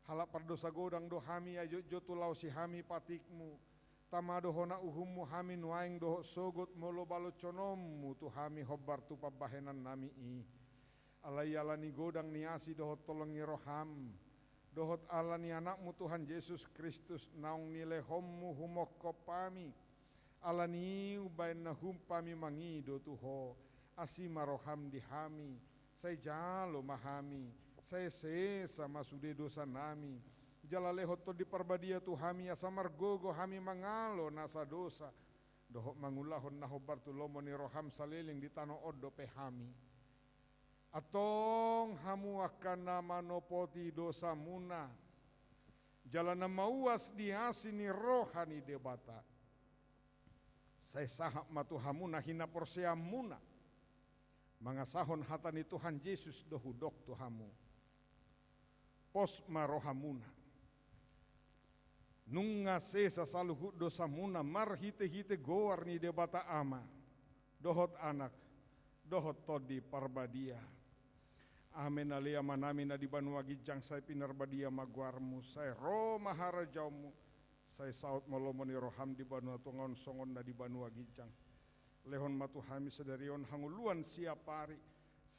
halak pardosa godang do hami, ai jotjot ulaosi hami patikmu. Tama do hona uhummu hami nuaeng dohot sogot molo baloncononmu tu hami hombar tu pambahenannami i. Alai ala ni godang ni asi dohot holong ni roham, dohot ala ni Anakmu Tuhan Jesus Kristus naung nilehonmu humongkop hami, ala ni i umbahen na hum hami mangido tu Ho, asi ma roham di hami, sai jalo ma hami, sai sesa ma sude dosanami, jala lehon Tondi Parbadia tu hami asa margogo hami mangalo nasa dosa, dohot mangulahon na hombar tu lomo ni roham saleleng di tano on dope hami. Antong hamu angka na manopoti dosamuna, jala na mauas di asi ni roha ni Debata, sai sahat ma tu hamu na hinaporseaonmuna, mangasahon hata ni Tuhan Jesus do hudok tu hamu. Pos ma rohamuna. Nunga sesa saluhut dosamuna marhitehite goar ni Debata Ama, dohot Anak, dohot Tondi Parbadia. Amen. Ale Amanami na di banua ginjang, sai pinarbadia ma goarmu, sai ro ma harajaonmu, sai saut ma lomo ni roham di banua tonga on songon na di banua ginjang. Lehon ma tu hami sadari on hangoluan siapari,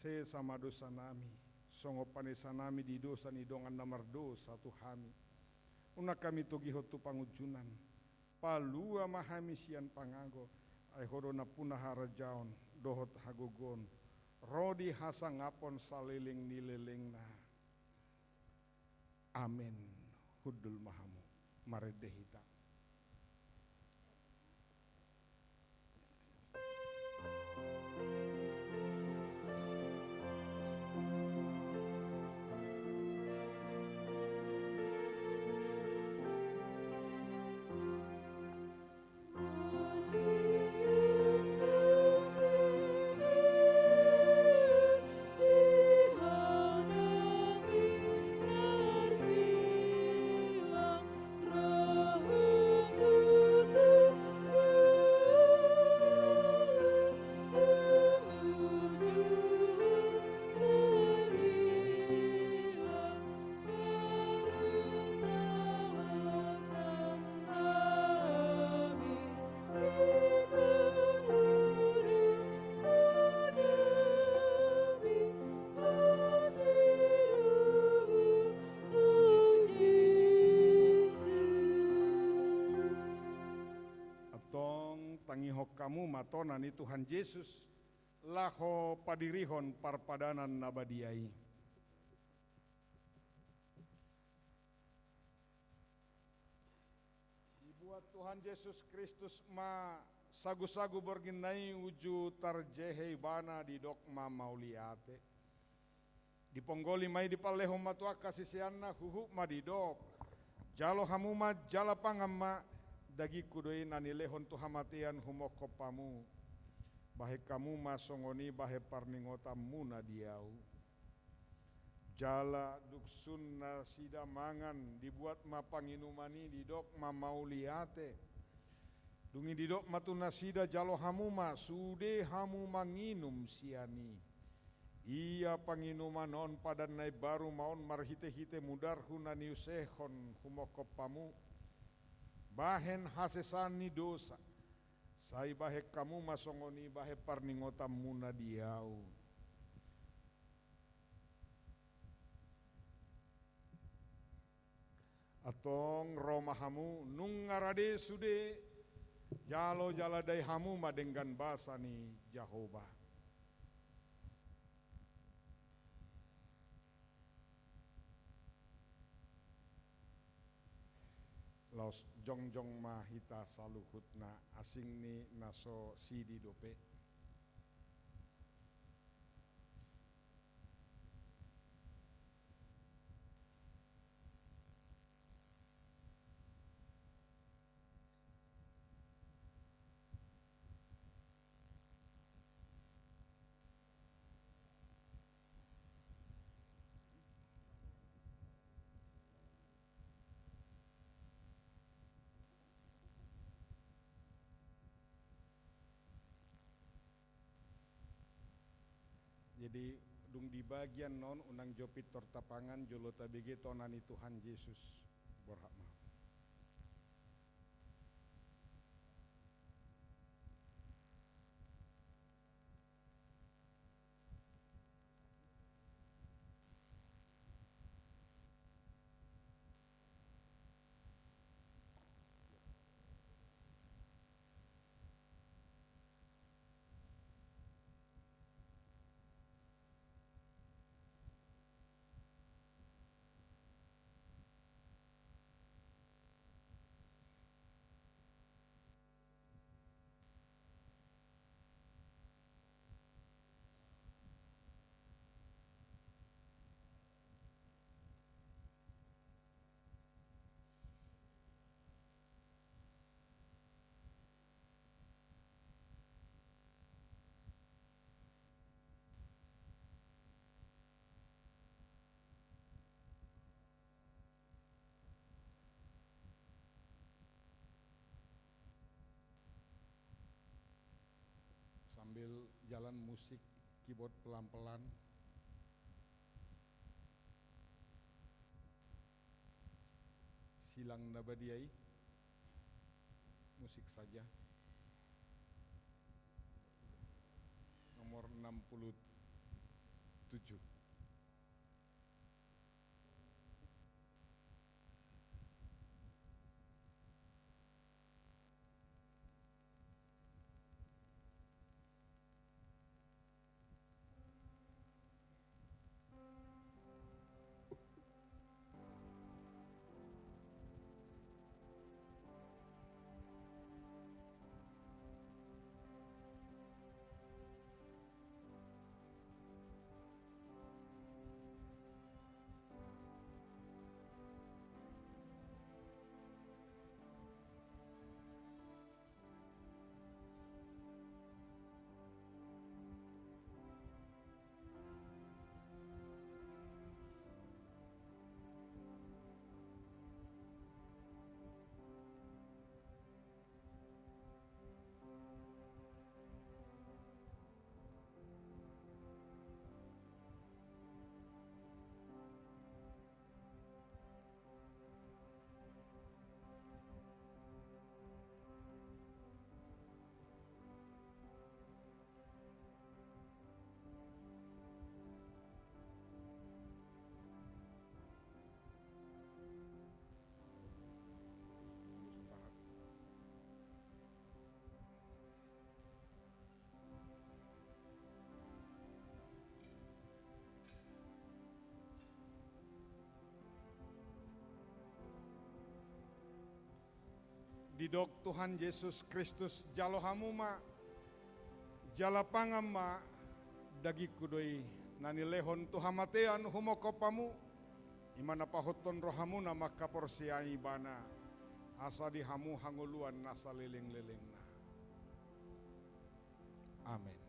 sesa ma dosanami, songon panesanami di dosa ni dongan na mardosa tu hami. Unang hami togihon tu pangunjunan, palua ma hami sian pangago, ai Ho do nampuna harajaon, dohot hagogoon, ro di hasangapon saleleng ni lelengna. Amen. Hundul ma hamu. Marende hita. Antong tangihon hamu ma tona ni Tuhan Jesus, laho padirihon parpadanan na badia i. Dibuat Tuhan Jesus Kristus ma sagusagu borngin na i uju tarjehe Ibana, didok ma mauliate. Diponggoli ma i, dipallehon ma tu angka siseanna, huhut ma didok: Jalo hamu ma jala pangan ma, dagingku do i na nilehon tu hamatean humongkop hamu. Bahen hamu ma songon i bahen parningotanmuna di ahu. Jala dung sun nasida mangan, dibuat ma panginuman i, didok ma mauliate. Dung i didok ma tu nasida: Jalo hamu ma, sude hamu manginum sian i. Ia panginuman on padan na imbaru ma on marhitehite mudarhu na niusehon humongkop hamu, bahen hasesaan ni dosa. Sai bahen hamu ma songon i bahen parningotanmuna di ahu. Antong ro ma hamu, nunga rade sude, jalo jala dai hamu ma denggan basa ni Jahowa. Laos jongjong ma hita saluhutna, asing ni na so sidi dope. Jadi, dung dibagi annon, unang jo pintor tapangan, jolo tabege tona ni Tuhan Jesus. Borhat ma. Sambil jalan musik keyboard pelan-pelan. Silang na badia i, musik saja. Nomor enam puluh tujuh. Didok Tuhan Jesus Kristus, jalo hamu ma, jala pangan ma, dagingku do i, na nilehon tu hamatean humongkop hamu, i ma na pahothon rohamuna mangkaporseai ibana, asa di hamu hangoluan na saleleng-lelengna. Amen.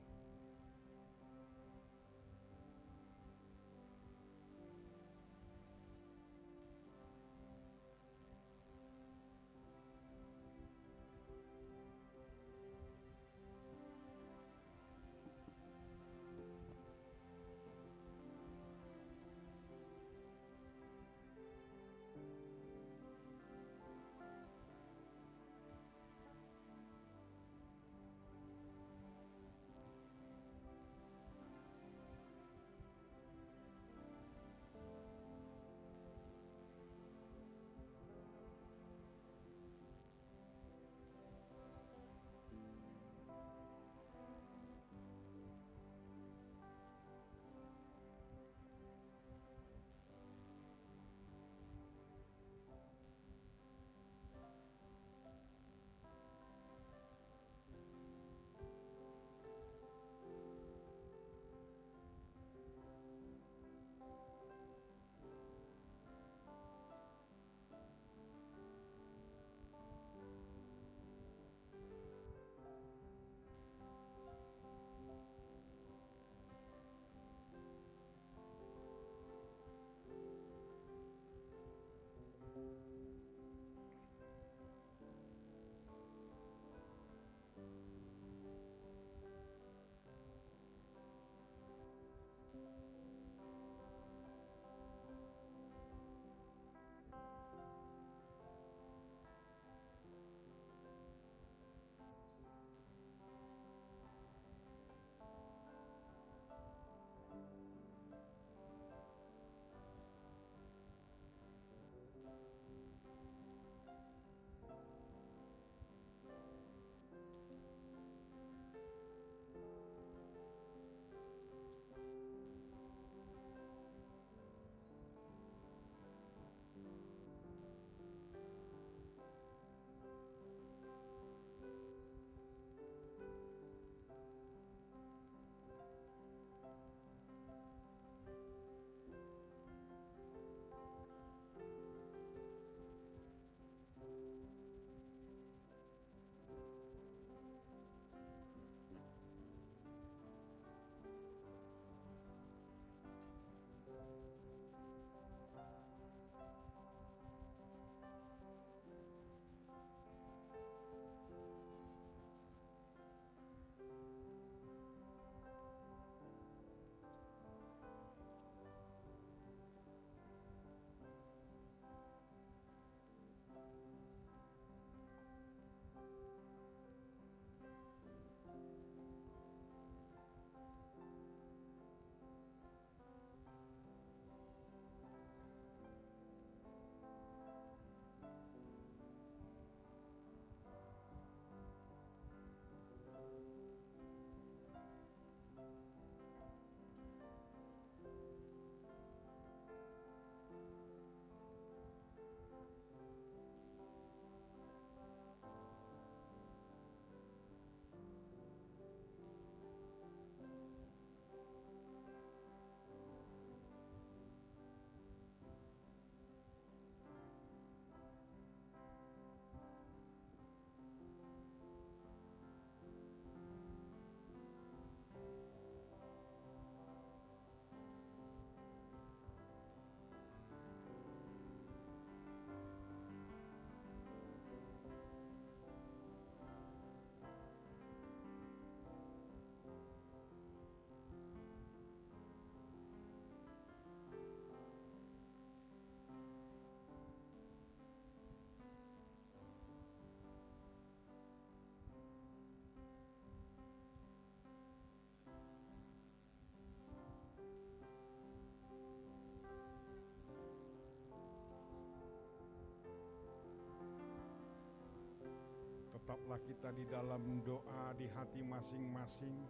Tetaplah kita di dalam doa di hati masing-masing.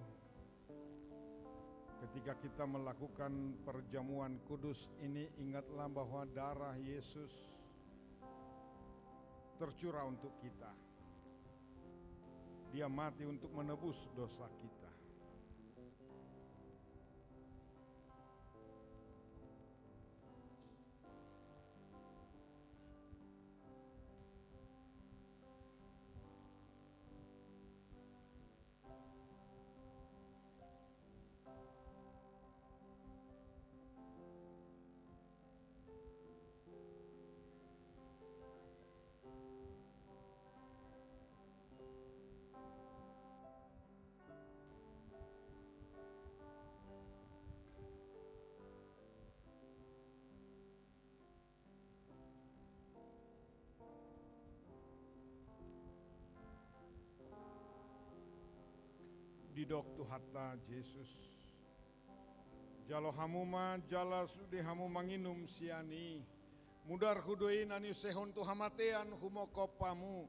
Ketika kita melakukan perjamuan kudus ini, ingatlah bahwa darah Yesus tercurah untuk kita. Dia mati untuk menebus dosa kita. Didok Tuhanta Jesus: Jalo hamu ma jala sude hamu manginum sian i. Mudarhu do i na niusehon tu hamatean humongkop hamu,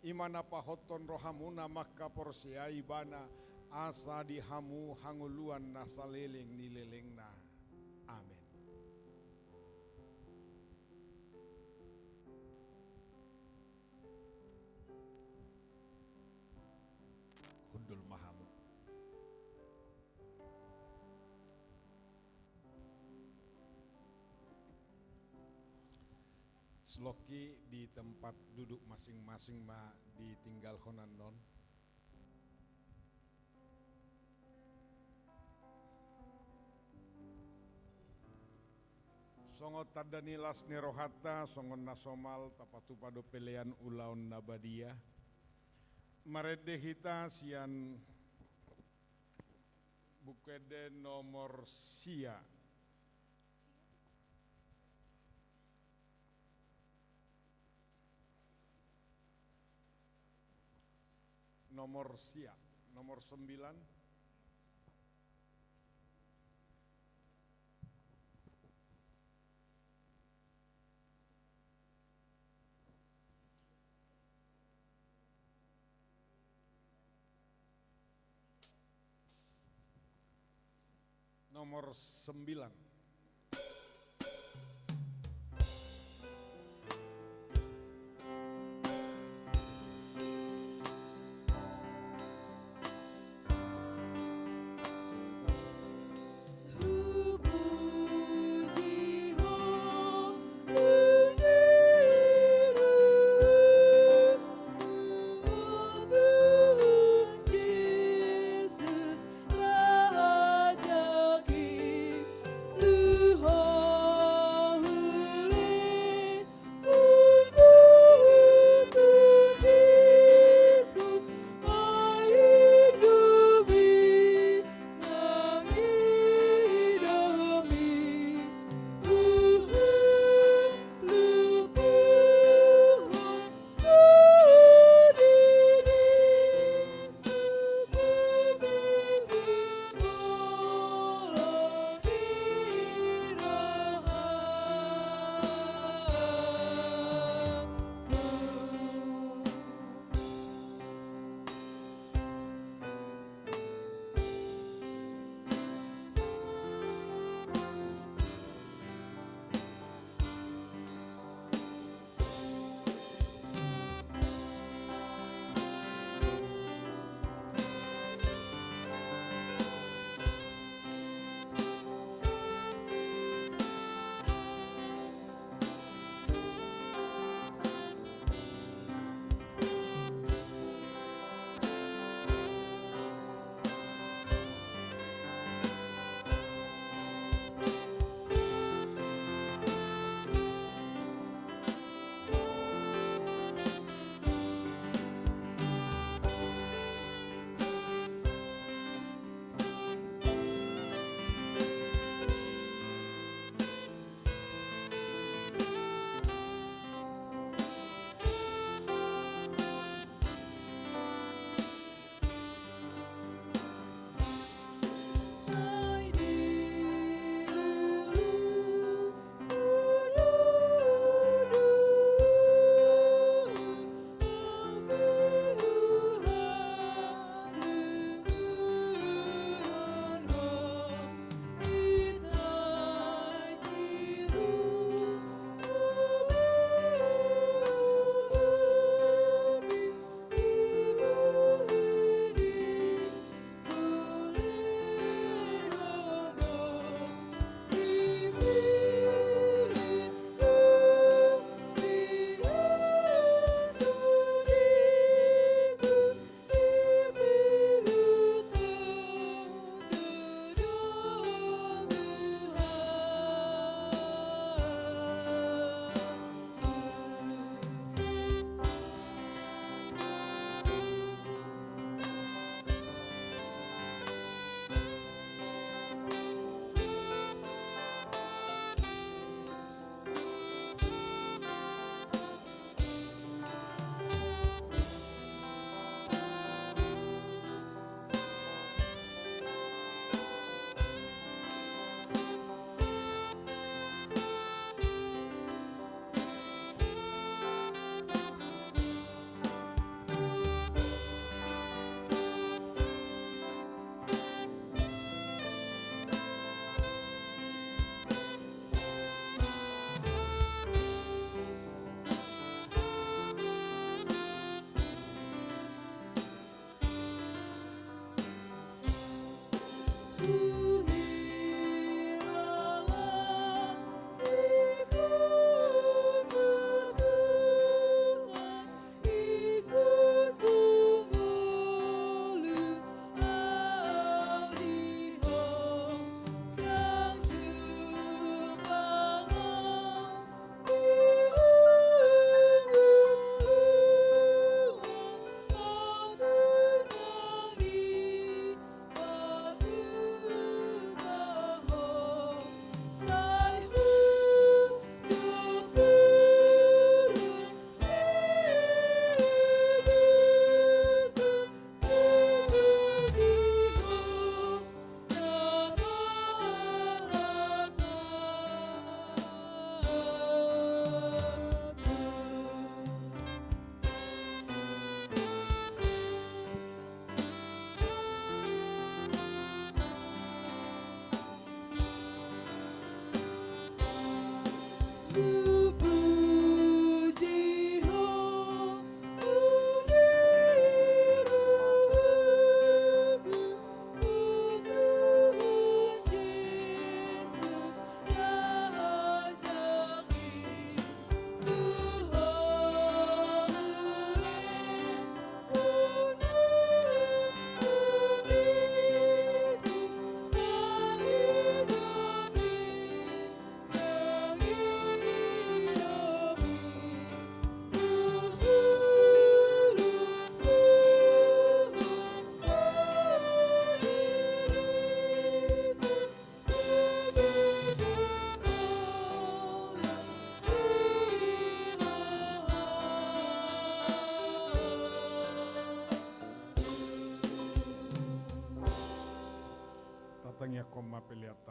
i ma na pahothon rohamuna mangkaporseai Ibana, asa di hamu hangoluan na saleleng ni lelengna. Amen. Hundul ma hamu. Selongki di tempat duduk masing-masing ma ditinggalhon annon. Songon tanda ni las ni rohanta, songon na somal, tapatupa do pelean ulaon na badia. Marende hita sian Buku Ende nomor sia. Nomor sia, nomor sembilan. Nomor sembilan.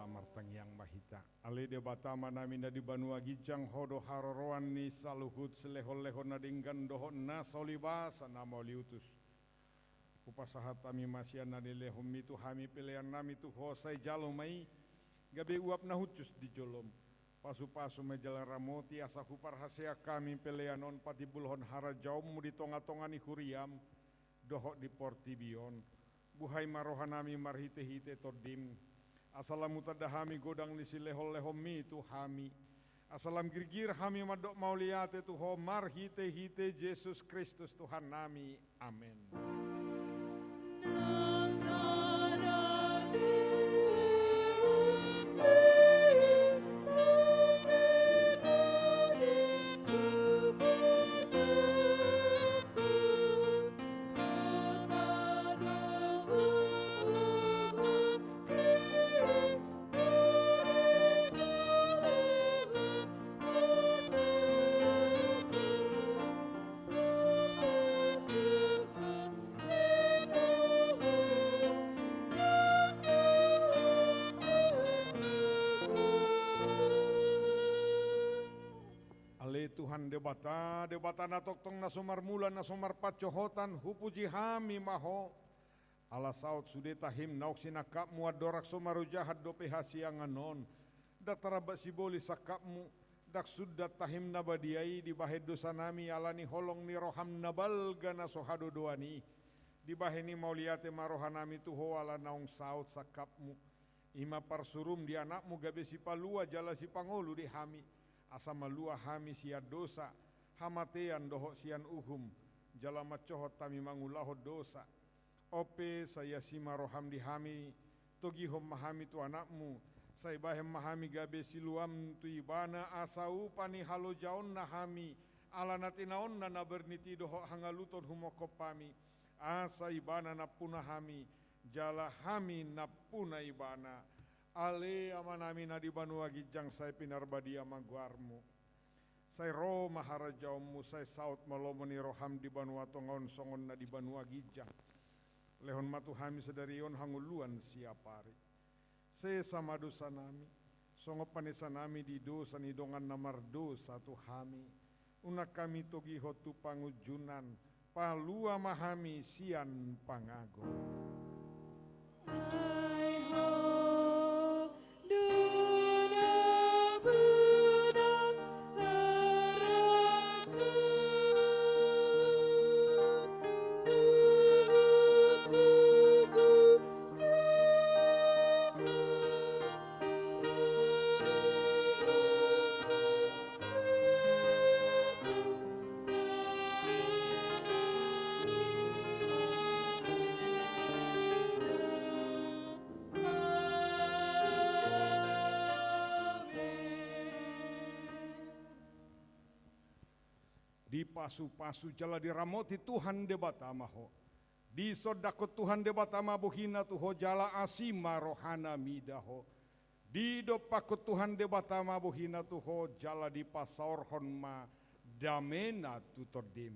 Martangiang ma hita. Ale Debata Amanami na di banua ginjang, Ho do haroroan ni saluhut silehon-lehon na denggan dohot na saulibasa na mauliutus. Hupasahat hami ma sian na nilehonMi tu hami peleannami tu Ho, sai jalo ma i gabe uap na hushus di jolom. Pasu-pasu ma i jala ramoti asa huparhaseang hami pelean on patimbulhon harajaonMu di tonga-tonga ni huriaM dohot di portibi on. Buhai ma rohanami marhite-hite TondiM, asa lam hutanda hami godang ni silehon-lehonMi tu hami, asa lam girgir hami mandok mauliate tu Ho marhite-hite Jesus Kristus Tuhannami. Amen. Ale Tuhan Debata, Debata na tongtong na so marmula, na so marpansohotan, hupuji hami ma Ho. Ala saut sude tahiM naung sinangkapMu andorang so marojahan dope hasiangan on. Ndang tarambat sibolis sangkapMu, ndang sundat tahiM na badia i dibahen dosanami ala ni holong ni rohaM na balga na so hadodoan i. Dibahen i mauliate ma rohanami tu Ho ala naung saut sangkapMu. I ma parsuruM di AnakMu gabe sipalua jala sipangolu di hami, asa malua hami sian dosa, hamatean dohot sian uhum, jala mansohot hami mangulahon dosa. On pe sai asi ma rohaM di hami, togihon ma hami tu AnakMu, sai bahen ma hami gabe siluaM tu Ibana asa upa ni halojaonna hami, ala na tinaonna na bernit i dohot hangaluton humongkop hami, asa Ibana nampuna hami, jala hami nampuna Ibana. Ale Amanami na di banua ginjang, sai pinarbadia ma goarMu. Sai ro ma harajaonMu, sai saut ma lomo ni rohaM di banua tonga on songon na di banua ginjang. Lehon ma tu hami sadari on hangoluan siapari. Sesa ma dosanami, songon panesanami di dosa ni dongan na mardosa tu hami. Unang hami togihon tu pangunjunan, palua ma hami sian pangago. Dipasu-pasu jala diramoti Tuhan Debata ma ho. Disondangkon Tuhan Debata ma bohina tu ho jala asi ma rohana mida ho. Didompakkon Tuhan Debata ma bohina tu ho jala dipasaorhon ma damena tu tondim.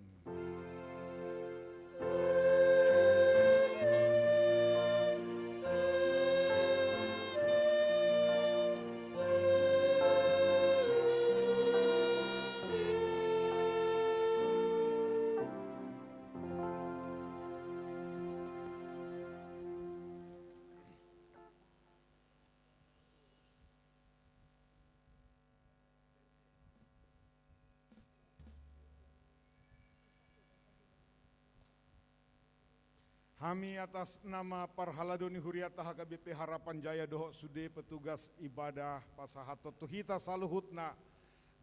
Hami atas nama parhalado ni hurianta H K B P Harapan Jaya dohot sude petugas ibadah pasahathon tu hita saluhutna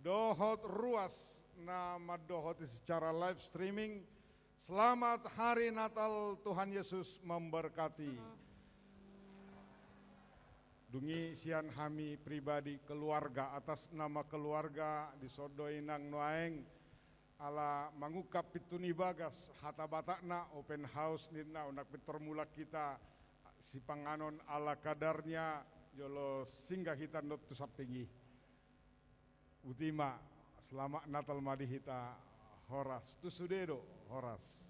dohot ruas na mandohoti secara live streaming. Selamat Hari Natal, Tuhan Yesus memberkati. Dung i sian hami pribadi keluarga, atas nama keluarga, dison do inang nuaeng ala mangungkap pintu ni bagas, hata Batakna open house ninna, unang pintor mulak hita sipanganon ala kadarnya, jolo singgah hita ngot tu samping i. Botima, selamat Natal ma di hita, horas. Tu sude do, horas.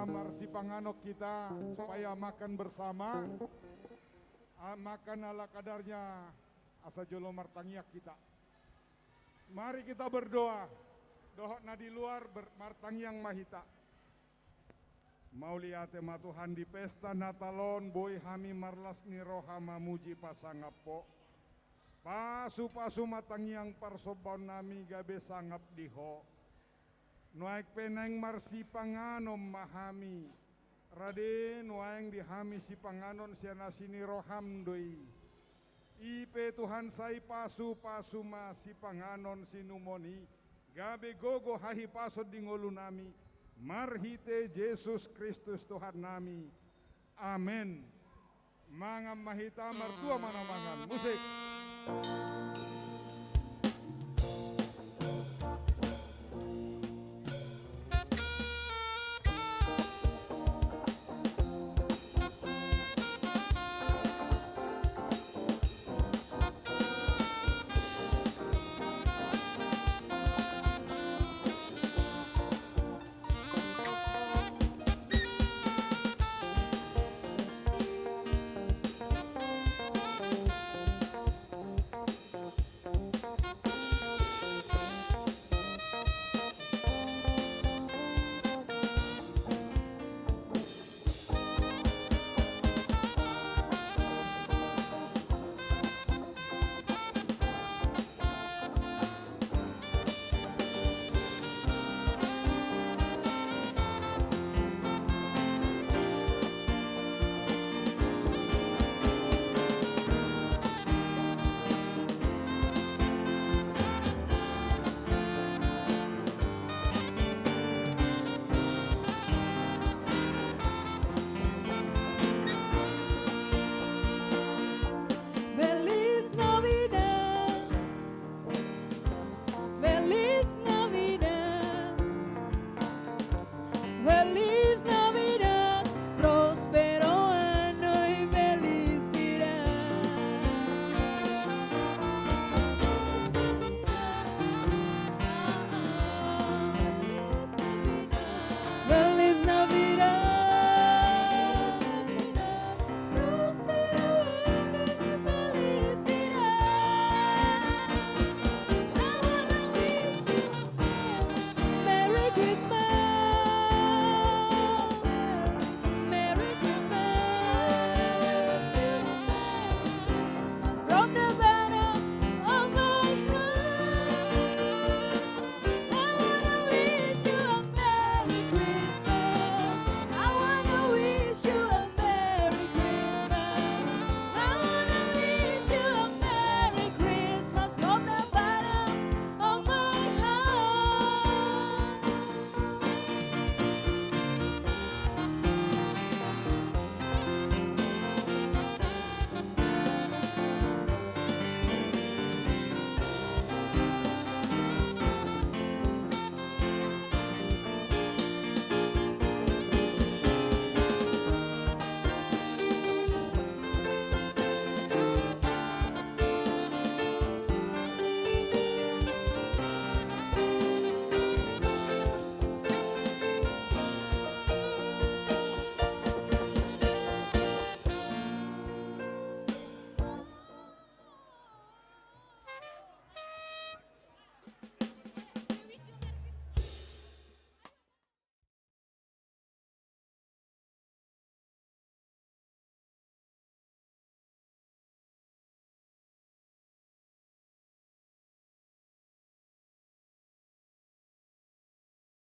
Marsipanganon hita supaya makan bersama. Ah, makan ala kadarnya, asa jolo martangiang hita. Mari kita berdoa. Dohot na di luar ber-, martangiang ma hita. Mauliate ma Tuhan, di pesta Natal on boi hami marlas ni roha mamuji pasangap Ho. Pasupasu ma tangiang parsombaonnami gabe sangap di Ho. Nuaeng pe naeng marsipanganon ma hami. Rade nuaeng di hami sipanganon sian asi ni roham do i. I pe Tuhan, sai pasupasu ma sipanganon siinumon i gabe gogo hahipason di ngolunami, marhite Jesus Kristus Tuhannami. Amen. Mangan ma hita, martua ma na mangan. Musik.